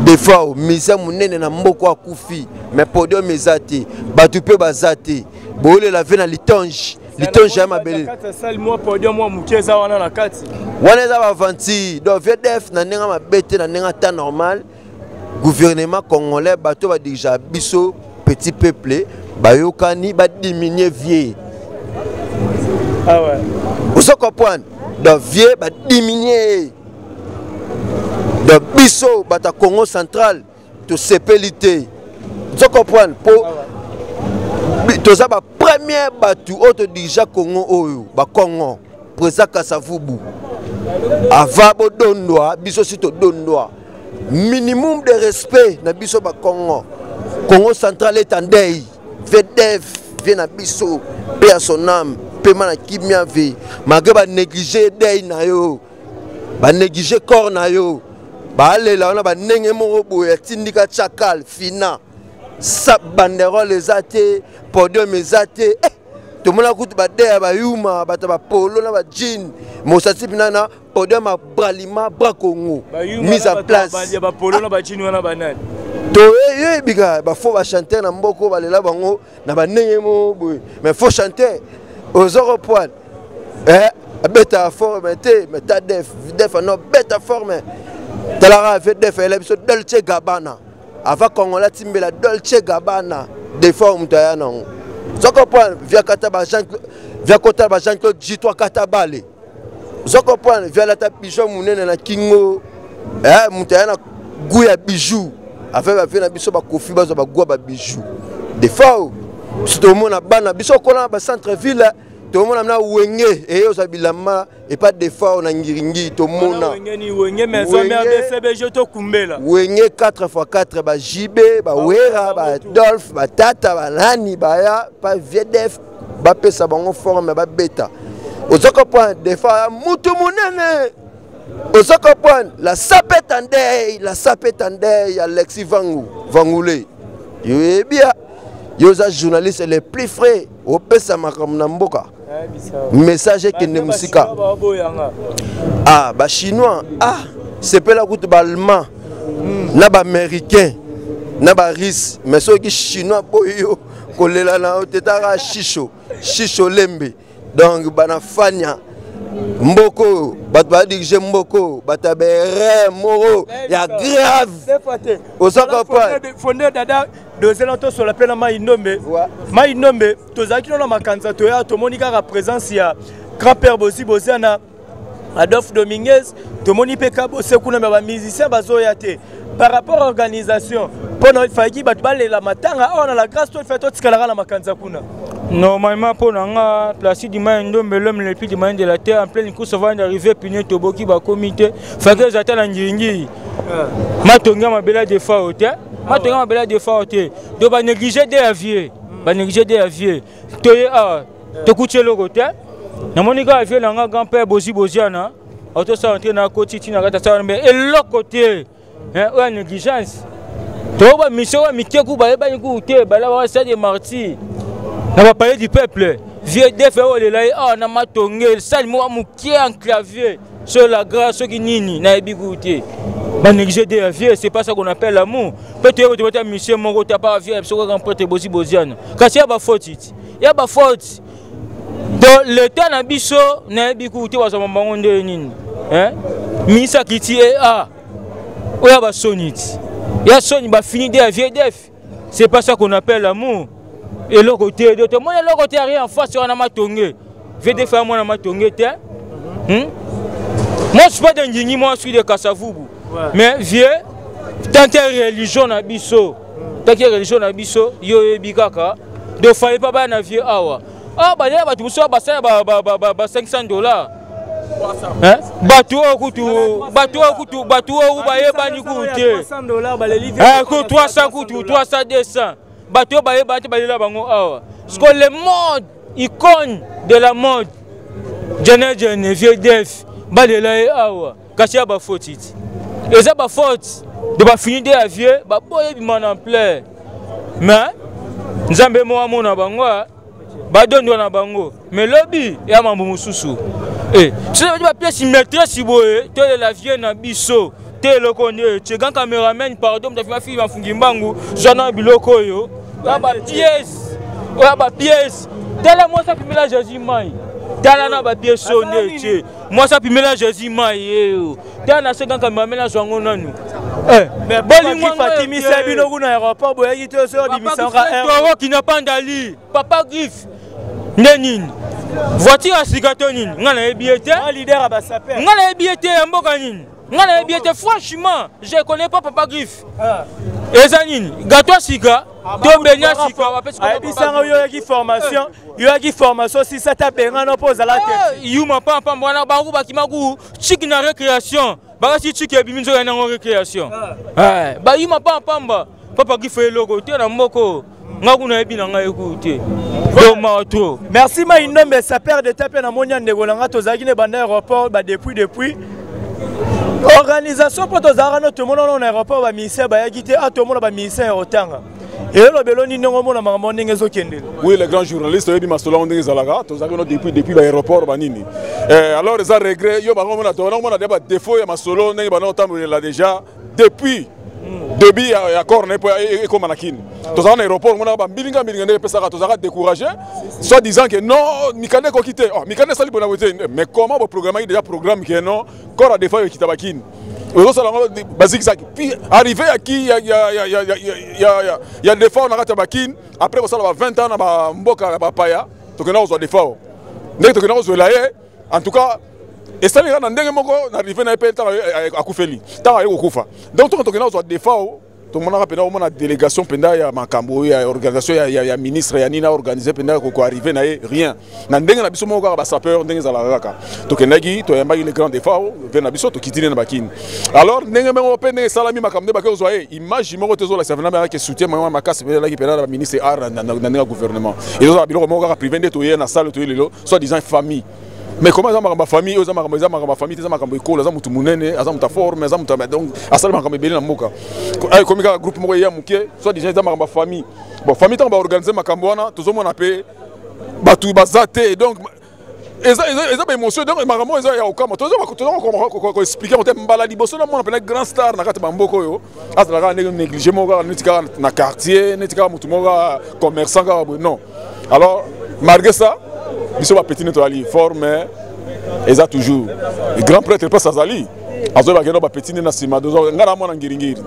Des fois au ministère munene na mboko akufi mais podium eza te. Batu pe baza te. Boyolela vie na litonge. Litonge ya mabele. Wana eza ba aventure. Donc vieux Def na ndenge mabe te, na ndenge temps normal. Gouvernement congolais bato ba dirigea biso petit peuple bayokani ba diminuer vieux. Ah ouais. Ozo comprendre? Donc vieux ba diminuer. Donc biso bata Congo central tosepeli te. Ozo comprendre? Po toza ba premier batu oyo to dirigea Congo oyo ba Congo président Kasavubu ava bodondwa biso si todondwa minimum de respect na biso ba Congo. Congo central est en deuil. VDF vient na biso paix à son âme, pema na kimia vie. Malgré ba négliger deuil na yo, ba négliger corps na yo, ba alela wana ba ndenge moko boye atindika chakal fina. Sa banderole eza te, podium eza te. Tomona kutu ba deuil ya ba yuma, bato ba polo na ba jean. Mosati pina na podium ya Bralima, Bra Congo. Ba yuma Mise na en bato place. ya ba polo na ba jean wana ba nani? Toyebika ba faux ba chanteur na mboko balela bango na ba ndenge moko boye. Mais faux chanteur ozo reprendre. Abeta forme te, mais ta def, def no beta forme. Talara fait def elle biso Dolce Gabbana. Avant Congolais timbela Dolce Gabbana, des fois mutu aya nango. Ozo comprendre via kata ba Jean via kota ba Jean Claude J3 kata bale. Ozo comprendre via lata bijou munene na kingo. Mutu aya na goût ya bijou. Afin ba via na biso ba kofi bazo ba goût ba bijou. Des fois biso tomona bana biso kola ba centre ville tomona na wenge et oza bilamba et pas des fois on a ngiringi tomona. Wenge ni wenge mais Wenge. so merde CBG to kumbela. Wenge 4 fois 4 ba JB ba Wera ba Adolphe ba Tata ba Nani ba ya pa VDF ba pesa bango forme ba beta. Ozo comprendre des fois mutu munene. Ozo comprendre la sapette en deuil, la sapette en deuil Alexis Vangu, Vangoulé. Yoyebia yoza journaliste le plus frais opesa makambo na mboka. Message ekende musika. Ah ba chinois, ah sepela kutu ba allemand na ba américain na ba russe, mais soki chinois boyo kolela na yo tetaka shisho, shisho lembe. Donc bana fanya mboko bato ba diriger mboko bato ba erreur moko ya grave. Ozo comprendre? Fondé dada deuxième to sur la peine mai ndombe. Mai ndombe tozalaki na makanza toya tomoni kaka présence ya grand-père Bozi Boziana Adolphe Dominguez tomoni pe Kabose kuna mais ba musicien bazoya te par rapport à organisation pona il fallait bato balela matanga awa na la grâce to il fallait totikalaka na makanza kuna. Normalement pour nanga Placide Maï Ndombe l'homme le plus demandé de la terre en pleine course avant d'arriver punier toboki ba comité fallait zata na ngiringi. Matonga mabela des fois hôtel matonga mabela des fois hôtel do ba négliger de la vie ba négliger de la vie toye a tokutie loko te na moni ka vie nanga grand-père Bozi Boziana auto ça entrer na koti tina kata ça mais eloko te hein oya négligence to ba mission wa mikeku ba yeba ku te bala wa ça des martyrs na ba parler du peuple vieux def oyo lela ye awa na matonge sali moko mokie enclavier sur la grâce soki nini nayebi ku te. Ba négliger de la vie, c'est pas ça qu'on appelle l'amour. Peut-être que tu vas mission moko ta pas vie soki grand prêtre Bozi Boziana. Kasi ya ba faute iti. Ya ba faute. Donc l'état na biso nayebi ku te bazwa bango nde nini. Hein? Ministre akiti e a oyo ya basoni ti ya soni bafini de ya vieux def. C'est pas ça qu'on appelle l'amour. Eloko te do tomoni eloko te rien en face wana matonge. Vieux def ya mwana matonge te. Moi je suis pas de Ndingi, moi je suis de Kasavubu. Ouais. Mais vieux tant que religion na biso, tant que religion na biso, yo oyebi kaka de fallait pas baya na vieux awa. Ah balia bato mosusu basala ba 500 $. Hein? Bato oyo kutu, bato oyo kutu, bato oyo bayebani kutu te. Ku 300 kutu, 300, 200. Bato oyo bayebani te balela bango awa. Parce que le mode, icône de la mode, Jene Jene, vieux def, balela ye awa. Kasi ya bafaute ti. Eza bafaute de bafini de ya vieux, baboye bima na ampleur. Mais Nzambe mo amona bango, badondwa na bango. Mais lobi ya mambo mosusu. Eh, soki ba pièce maîtresse boye, tolela vieux na biso. Te eloko nde etie grand cameraman, pardon, moto afima fili mafungi mbangu, zwa na biloko oyo. Oya ba pièce, oya ba pièce. Tala mwasi apimela Jésus mai. Tala na ba pièce oyo nde etie. Mwasi apimela Jésus mai ye. Tala na se grand cameraman azwa yango nanu. Eh, bolingo akimisa bino kuna aéroport boyaki te so abimisaka toro kinapandali Papa Griffe nde nini voiture ya sika to nini? Nga nayebi ye te, nga nayebi ye te ya mboka nini, nga nayebi ye te. Franchement, je connais pas Papa Griffe. Eza nini, gâteau ya sika to benya ya sika? Ayebisanga yo oyaki formation, yo oyaki formation sisa ta bengano mpo ozala te. Yuma pampamba wana bango bakima ku chiki na récréation, bakasi chiki ebimi nzoka nango récréation. Bayuma pampamba Papa Griffe eloko te na mboko. Nga kuna yebi na ngai ekuyu te. Doma trop. Merci Maïndombe, sapeur d'état pe na moni ndeko na nga tozalaki ne banda aéroport ba depuis organisation po tozalaka no tomona na aéroport ba ministère bayaki te, a tomona ba ministère ya otanga. Elobelo nini ndenge omona makambo ndenge ezokendela? Oui, les grands journalistes oyebi masolo yango ndenge ezalaka, tozalaki no depuis ba aéroport banini. Alors eza regret yo bango mona tozalaki mona ba défaut ya masolo ndenge bana otambolela déjà depuis début ya corps na ye mpo ekóma na Kini. Tozalaka na aéroport, monaka bambilinga mbilinga ndenge epesaka, tozalaka découragé, soit disant que non, mikanda ekoki te. Oh, mikanda esali bona boye te. Mais comment boprogrammaki déjà programme ke non, corps ya Defao ekita bakini, ozosala yango bazikisaki, puis arrivé ya ki ya Defao na kati ya bakini après kosala ba 20 ans na bamboka ya bapaya, tokenda kozwa Defao ndenge tokenda kozwela ye. En tout cas esali kaka na ndenge moko na arrivé na ye mpe ntango akufeli, ntango aye kokufa. Donc ntongo tokenda kozwa Defao, tomonaka mpenza omona délégation mpenza ya makambo oyo ya organisation ya ministre ya nini aorganize mpenza koarrive na ye, rien. Na ndenge na biso moko kaka basapeur ndenge ezalaka kaka, tokendaki toyambaki le grand Defao mpe na biso tokiti nde na bakini. Alors ndenge moko mpe ndenge esalami makambo nde bake kozwa ye, image moko te ezolakisa vraiment bayaki soutien moko makasi mpe ezalaki mpenza na baministre art na ndenge ya gouvernement. Ezozala biloko moko kaka privé nde toye na salle, toye lelo soit disant famille. Mais comment eza makambo ya famille oyo? Eza makambo, eza makambo ya famille te, eza makambo ekolo. Aza motu monene, aza moto aforme, aza moto, donc asali makambo ebele na mboka. Ekomi kaka groupe moko eya moke, soit disant eza makambo ya famille. Bon, famille ntango baorganize makambo wana, tozomona mpe bato baza te. Donc eza baémotion, donc makambo eza ya kokama, toza koexplike yango te. Mbala liboso namona mpena grand star na kati ya bamboka oyo azala kaka ndenge négligé moko, kaka neti kaka na quartier, neti kaka motu moko kaka commerçant kaka boye, non. Alors malgré ça, biso bapeti nde tozali forme, eza toujours grand prêtre place azali, azoyeba kendo bapeti nde na nsima. Ngai na mwana Ngiringiri,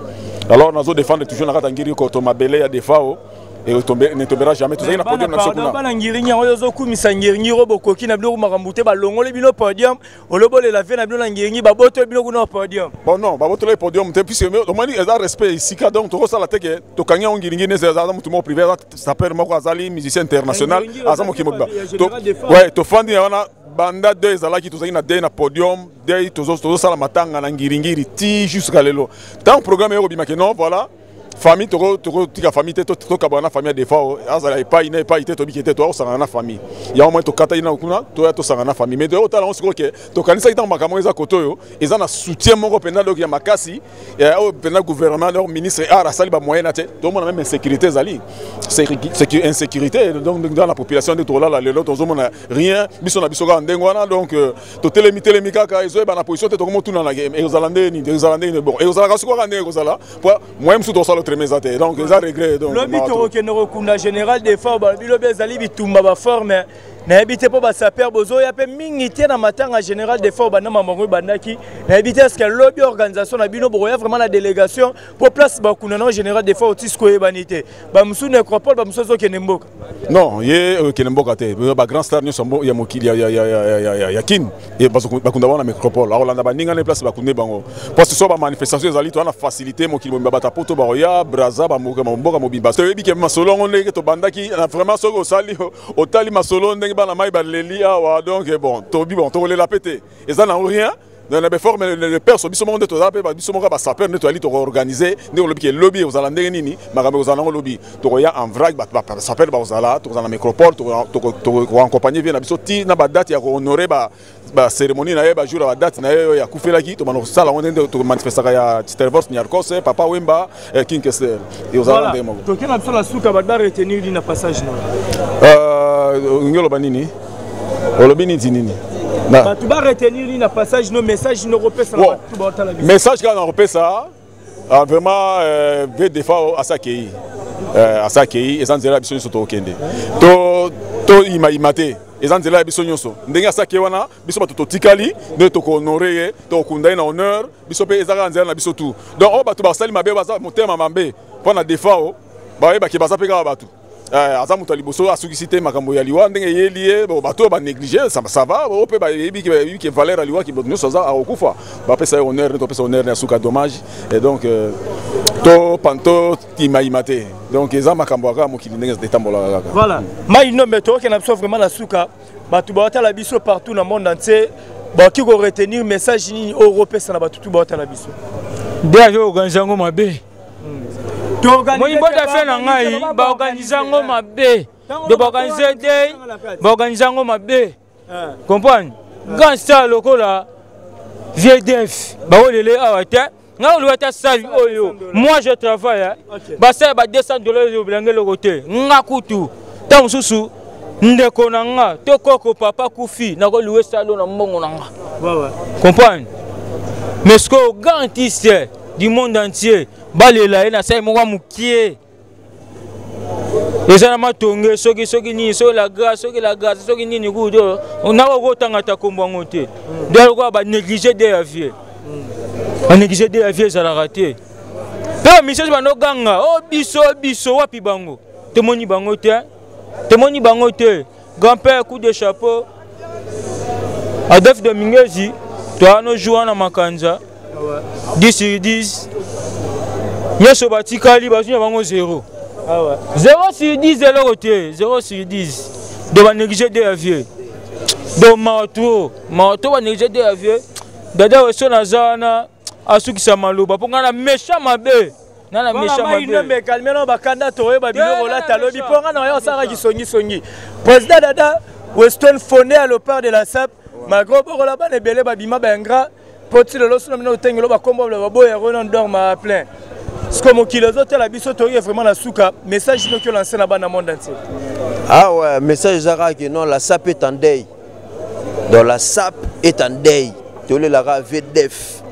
alors nazodefendre toujours na kati ya Ngiri koto mabele ya Defao et ne tombera jamais. Tozali na podium na biso kuna. Bana Ngiringi yango ozokumisa Ngiringiri oyo bokoki na biloko makambo te, balongoli bino podium, olobolela ve na bino na Ngiringi, babotoli bino kuna podium. Bon, non, babotoli podium te, puisque omoni eza respect esika. Donc tokosala te ke tokangi yango Ngiringiri nde aza motu moko privé, aza sapeur moko, azali musicien international, aza mokili mobimba. Ouais, tofandi wana banda deuil ezalaki, tozalaki na deuil na podium, deuil tozosala matanga na Ngiringiri ti jusqu'à lelo. Ntango programme eyoko bimaki, non, voilà, famille tokotika famille te, tokabwana na famille ya Defao, azala epai na epai te, tobiki te, toakosangana na famille yango moi tokataki na kuna, toya tosangana na famille. Mais toyotala yango sikoyo ke tokanisaki ntango makambo eza kote oyo eza na soutien moko mpenza donc ya makasi oyo mpenza gouvernement, donc ministre art asali bamoyen na te. Tomona même insécurité ezali, insécurité donc dans la population nde tokolala lelo, tozomona rien, biso na biso kaka ndenge wana. Donc totelemi telemi kaka, ezoyeba na position te, tokomotunana ekozala ndenge nini, ekozala ndenge nini. Bon, ekozalaka sikoyo kaka ndenge ekozala po moyen mosusu tokosala autrement. vraiment eza te. Donc eza regret. Donc lobi tokokende kokunda général Defao, balobi lobi ezali bitumba baforme. Nayebi te mpo basaper bozoya mpe mingi te na matanga général Defao. Banda mamango ebandaki, nayebi te est-ce lobi organisation na bino bokoya vraiment na délégation mpo place bakunda na général Defao otisiko oyebani te. Bamosusu nécropole, bamosusu azokende mboka. Non, ye okende mboka te. Bagrand star nyonso ya mokili ya Kine bakunda bango na nécropole. Akolanda baninga na place bakunde bango, parce so bamanifestation ezali, toza na facilité, mokili mobimba, bato poto bakoya Braza, bamboka mobimba. Toyebi ke masolo yango ndenge tobandaki vraiment, soki osali otali masolo ndenge bana mai baleli awa. Donc bon, tobi bon, tokolela mpe te, eza nango rien na baforme le perso. Biso moko nde tozala mpe, biso moko basaper nde toyali, tokoorganize ndenge olobi ke lobi ekozala ndenge nini, makambo ekozala nango. Lobi tokoya en vrac, bato basaper bakozala, tokozala na nécropole, tokoaccompagne vieux na biso ti na badate ya kohonore bacérémonie na ye, bajour ya badate na ye oyo akufelaki. Tobanda kosala yango ndenge tomanifestaka ya Stervos Niarcos, Papa Wemba, King Kester, ekozala ndenge moko. Toke na biso na suka. Bato baretenir nini na passage na Olingi oloba nini? Olobi nini ti nini? Bato baretenir nini na passage no? Message no kopesa na bato baotala biso? Message kaka na kopesa vraiment, vieux Defao asa akei, asa akei, eza nzela ya biso nyonso tokokende. Toyimayima te, eza nzela ya biso nyonso. Ndenge asaki wana, biso bato totikali nde tokohonore ye, tokokunda ye na honneur. Biso mpe eza kaka nzela na biso tu. Donc oyo bato basali mabe, baza motema mabe mpo na Defao, bayebaki baza mpe kaka bato. Aza moto ya liboso, asukisi te makambo ya liwa ndenge eyeli ye. Bato oyo banéglige, ça va. Oyo mpe bayebi ke valeur ya liwa, bato nyonso aza akokufa, bapesa ye honneur nde topesa honneur ya suka. Dommage. Et donc toyimayima te. Donc eza makambo ya kaka mokili ndenge etambolaka kaka. Voilà, mai nombe, tokokenda biso vraiment na suka. Bato baotala biso partout na monde entier, bakoki koretenir message nini oyo okopesa na bato tu baotala biso? Nde azo organise yango mabe. Moyimbota fe na ngai, baorganize yango mabe. Do baorganize te, baorganize yango mabe. Comprendre, grand star lokola vieux Def, baolele awa te. Ngai oloba ata salle oyo, moi je travaille, basala ba 200 dollars, obilanga eloko te. Nga kutu ntango mosusu ndeko na nga to koko papa kufi, nakoluwe salo na mbongo na nga. Comprendre, mais sikoyo grand artiste du monde entier balela ye na sali moko ya mokie, eza na Matonge, soki soki nini, soki La Grâce, soki La Grâce, soki nini kutu, nakoki kotanga ta kombo yango te. Nde lokola banéglige de ya vieux, banéglige de ya vieux, ezalaka te. Mpe bamisusu bandoganga o biso biso, wapi bango? Tomoni bango te, tomoni bango te. Grand père, coup de chapeau, Adolphe Domingezi, toya no jour wana makanza 10 sur 10. Nyonso batikali bazwi na bango 0, 0 sur 10, eloko te, 0 sur 10. Do banéglige de ya vieux, do mawa trop, mawa trop, banéglige de ya vieux. Dada weso naza wana, asukisa maloba mpo ngai na méchant mabe, nga na méchant mabe. Calme no bakanda, toyeba biloko olata lobi mpo nga na oyo osalaka kisongisongi. Président Dada Weston, fondé à l'opère de la SAP, malgré bokola bana ebele babima baingra mpo ti lelo sona bino otengelo bakombo baboya yango nano dorma plein. Siko mokili ezotala biso, toyoki vraiment na suka. Message noki olance na bana monde entier? Ah ouais, message eza kaka ke non, la SAP est en deuil. Donc la SAP est en deuil, tolelaka VDF.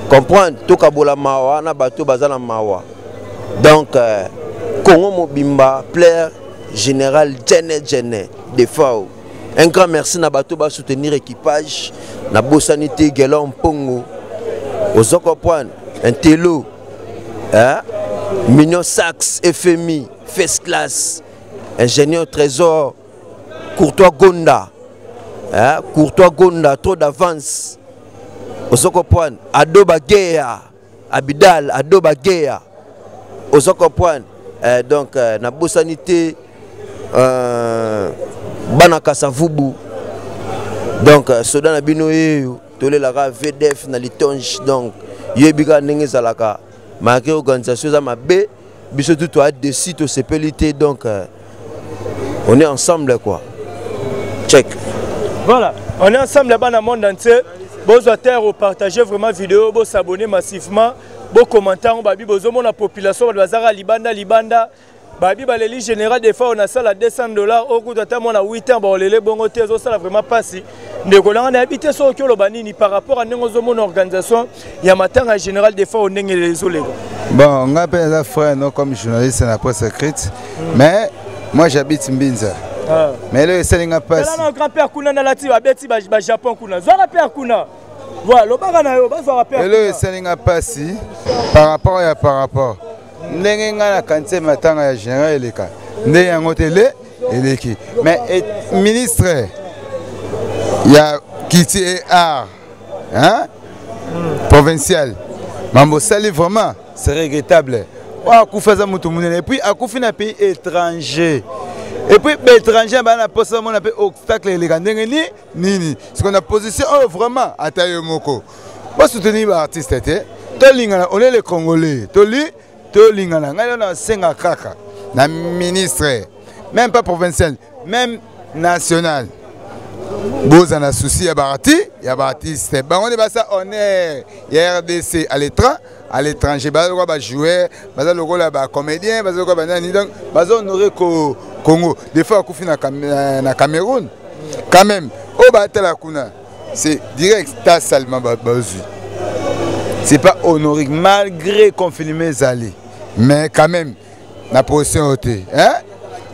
Comprendre, tokabola mawa na bato baza na mawa. Donc Congo mobimba plaire général Djene Djene Defao. Un grand merci na bato basoutenir équipage, nabosani te Gelon Mpongo, ozo comprendre, Intelo, hein? Mignon Sax, FMI, First Class, Ingénieur Trésor, Courtois Gonda, hein? Courtois Gonda, trop d'avance, ozo comprendre, Ado Bagea, Abidal Ado Bagea, ozo comprendre. Donc nabosani te bana Kasavubu. Donc soda na bino yeyo, tolelaka VDF na litonge. Donc yebi kaka ndenge ezalaka, malgré organisation eza mabe, biso tu toa dessus, tosepeli te. Donc on est ensemble quoi, check. Voilà, on est ensemble là-bas dans le monde entier. Bozwa terre, partager vraiment vidéo, s'abonner massivement, bo commenter babi bozomona population bato bazaka libanda libanda. Babi baleli général Defao na sala 200 dollars okuta ata mwana 8 ans baolele bongo te, ezosala vraiment mpasi. Ndeko nanga, nayebi te soki oloba nini par rapport à ndenge ozomona organisation ya matanga ya général Defao ndenge ezoleka. Bon, nga mpe naza frère no comme journaliste na presse écrite, mais moi j'habite Mbinza. Ah. Mais eloko esali nga mpasi, tala na grand père kuna nalati babeti bajapon kuna, zwaka père kuna. Voilà, lobaka na yo, bazwaka père. Eloko esali nga mpasi par rapport ya par rapport ndenge ngai nakanisi matanga ya général eleka nde yango te le eleki, mais ministre ya culture et art, hein? Provincial, mambo osali vraiment, c'est regrettable. Oyo akufi aza moto monene, et puis akufi na pays étranger, et puis baétranger baa na mposa bamona mpe obstacle eleka ndenge ni nini. Siko na position oyo vraiment, ata yo moko bosoutenir baartiste te. Tolingana, on est les Congolais, toli tolingana. Ngai oyo nasenga kaka na ministre, même pas provincial, même national, boza na souci ya baarti ya baartiste. Bango nde basa honneur ya RDC à l'étranger. Baza lokola bajoueur, baza lokola bacomédien, baza lokola banani, donc baza honore Congo. Des fois akufi na Cameroun quand même, oyo batala kuna, c'est direct ta salema bazwi, c'est pas honorique malgré confinement ezali, mais quand même na position oyo te, hein?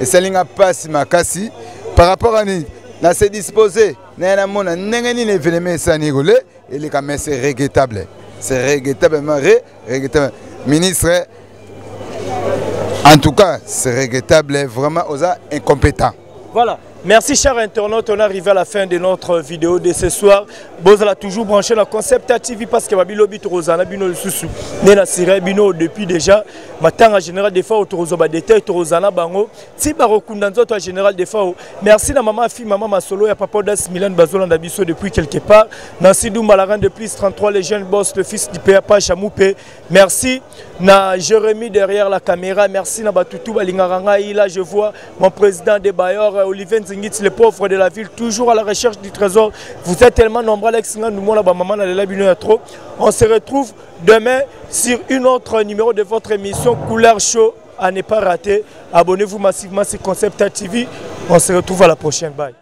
Esali nga mpasi makasi par rapport à nini na se disposé naye namona ndenge nini événement esani kole eleka, mais c'est regrettable, c'est regrettablement regrettable. Ministre, en tout cas c'est regrettable vraiment, oza incompétent. Voilà. Merci chers internautes, on arrive à la fin de notre vidéo de ce soir. Bozala toujours branché la Concept TV parce que babilobi tozana bino lisusu. Nena sire bino depuis déjà matanga général Defao, tozo ba détail tozana bango. Ti ba rokunda nzoto général Defao. Merci na maman fi maman Masolo ya papa Das Milan Bazolanda biso depuis quelque part. Nancy Doumba la reine de plus 33, les jeunes boss, le fils du PAPA Chamoupé. Merci na Jérémy derrière la caméra. Merci na Batutu Balingaranga. Là je vois mon président des bailleurs Olivier Nzingit, le pauvre de la ville, toujours à la recherche du trésor. Vous êtes tellement nombreux, Alex Ngandu, moi, maman, trop. On se retrouve demain sur une autre numéro de votre émission Couleur Show à ne pas rater. Abonnez-vous massivement sur Concept TV. On se retrouve à la prochaine. Bye.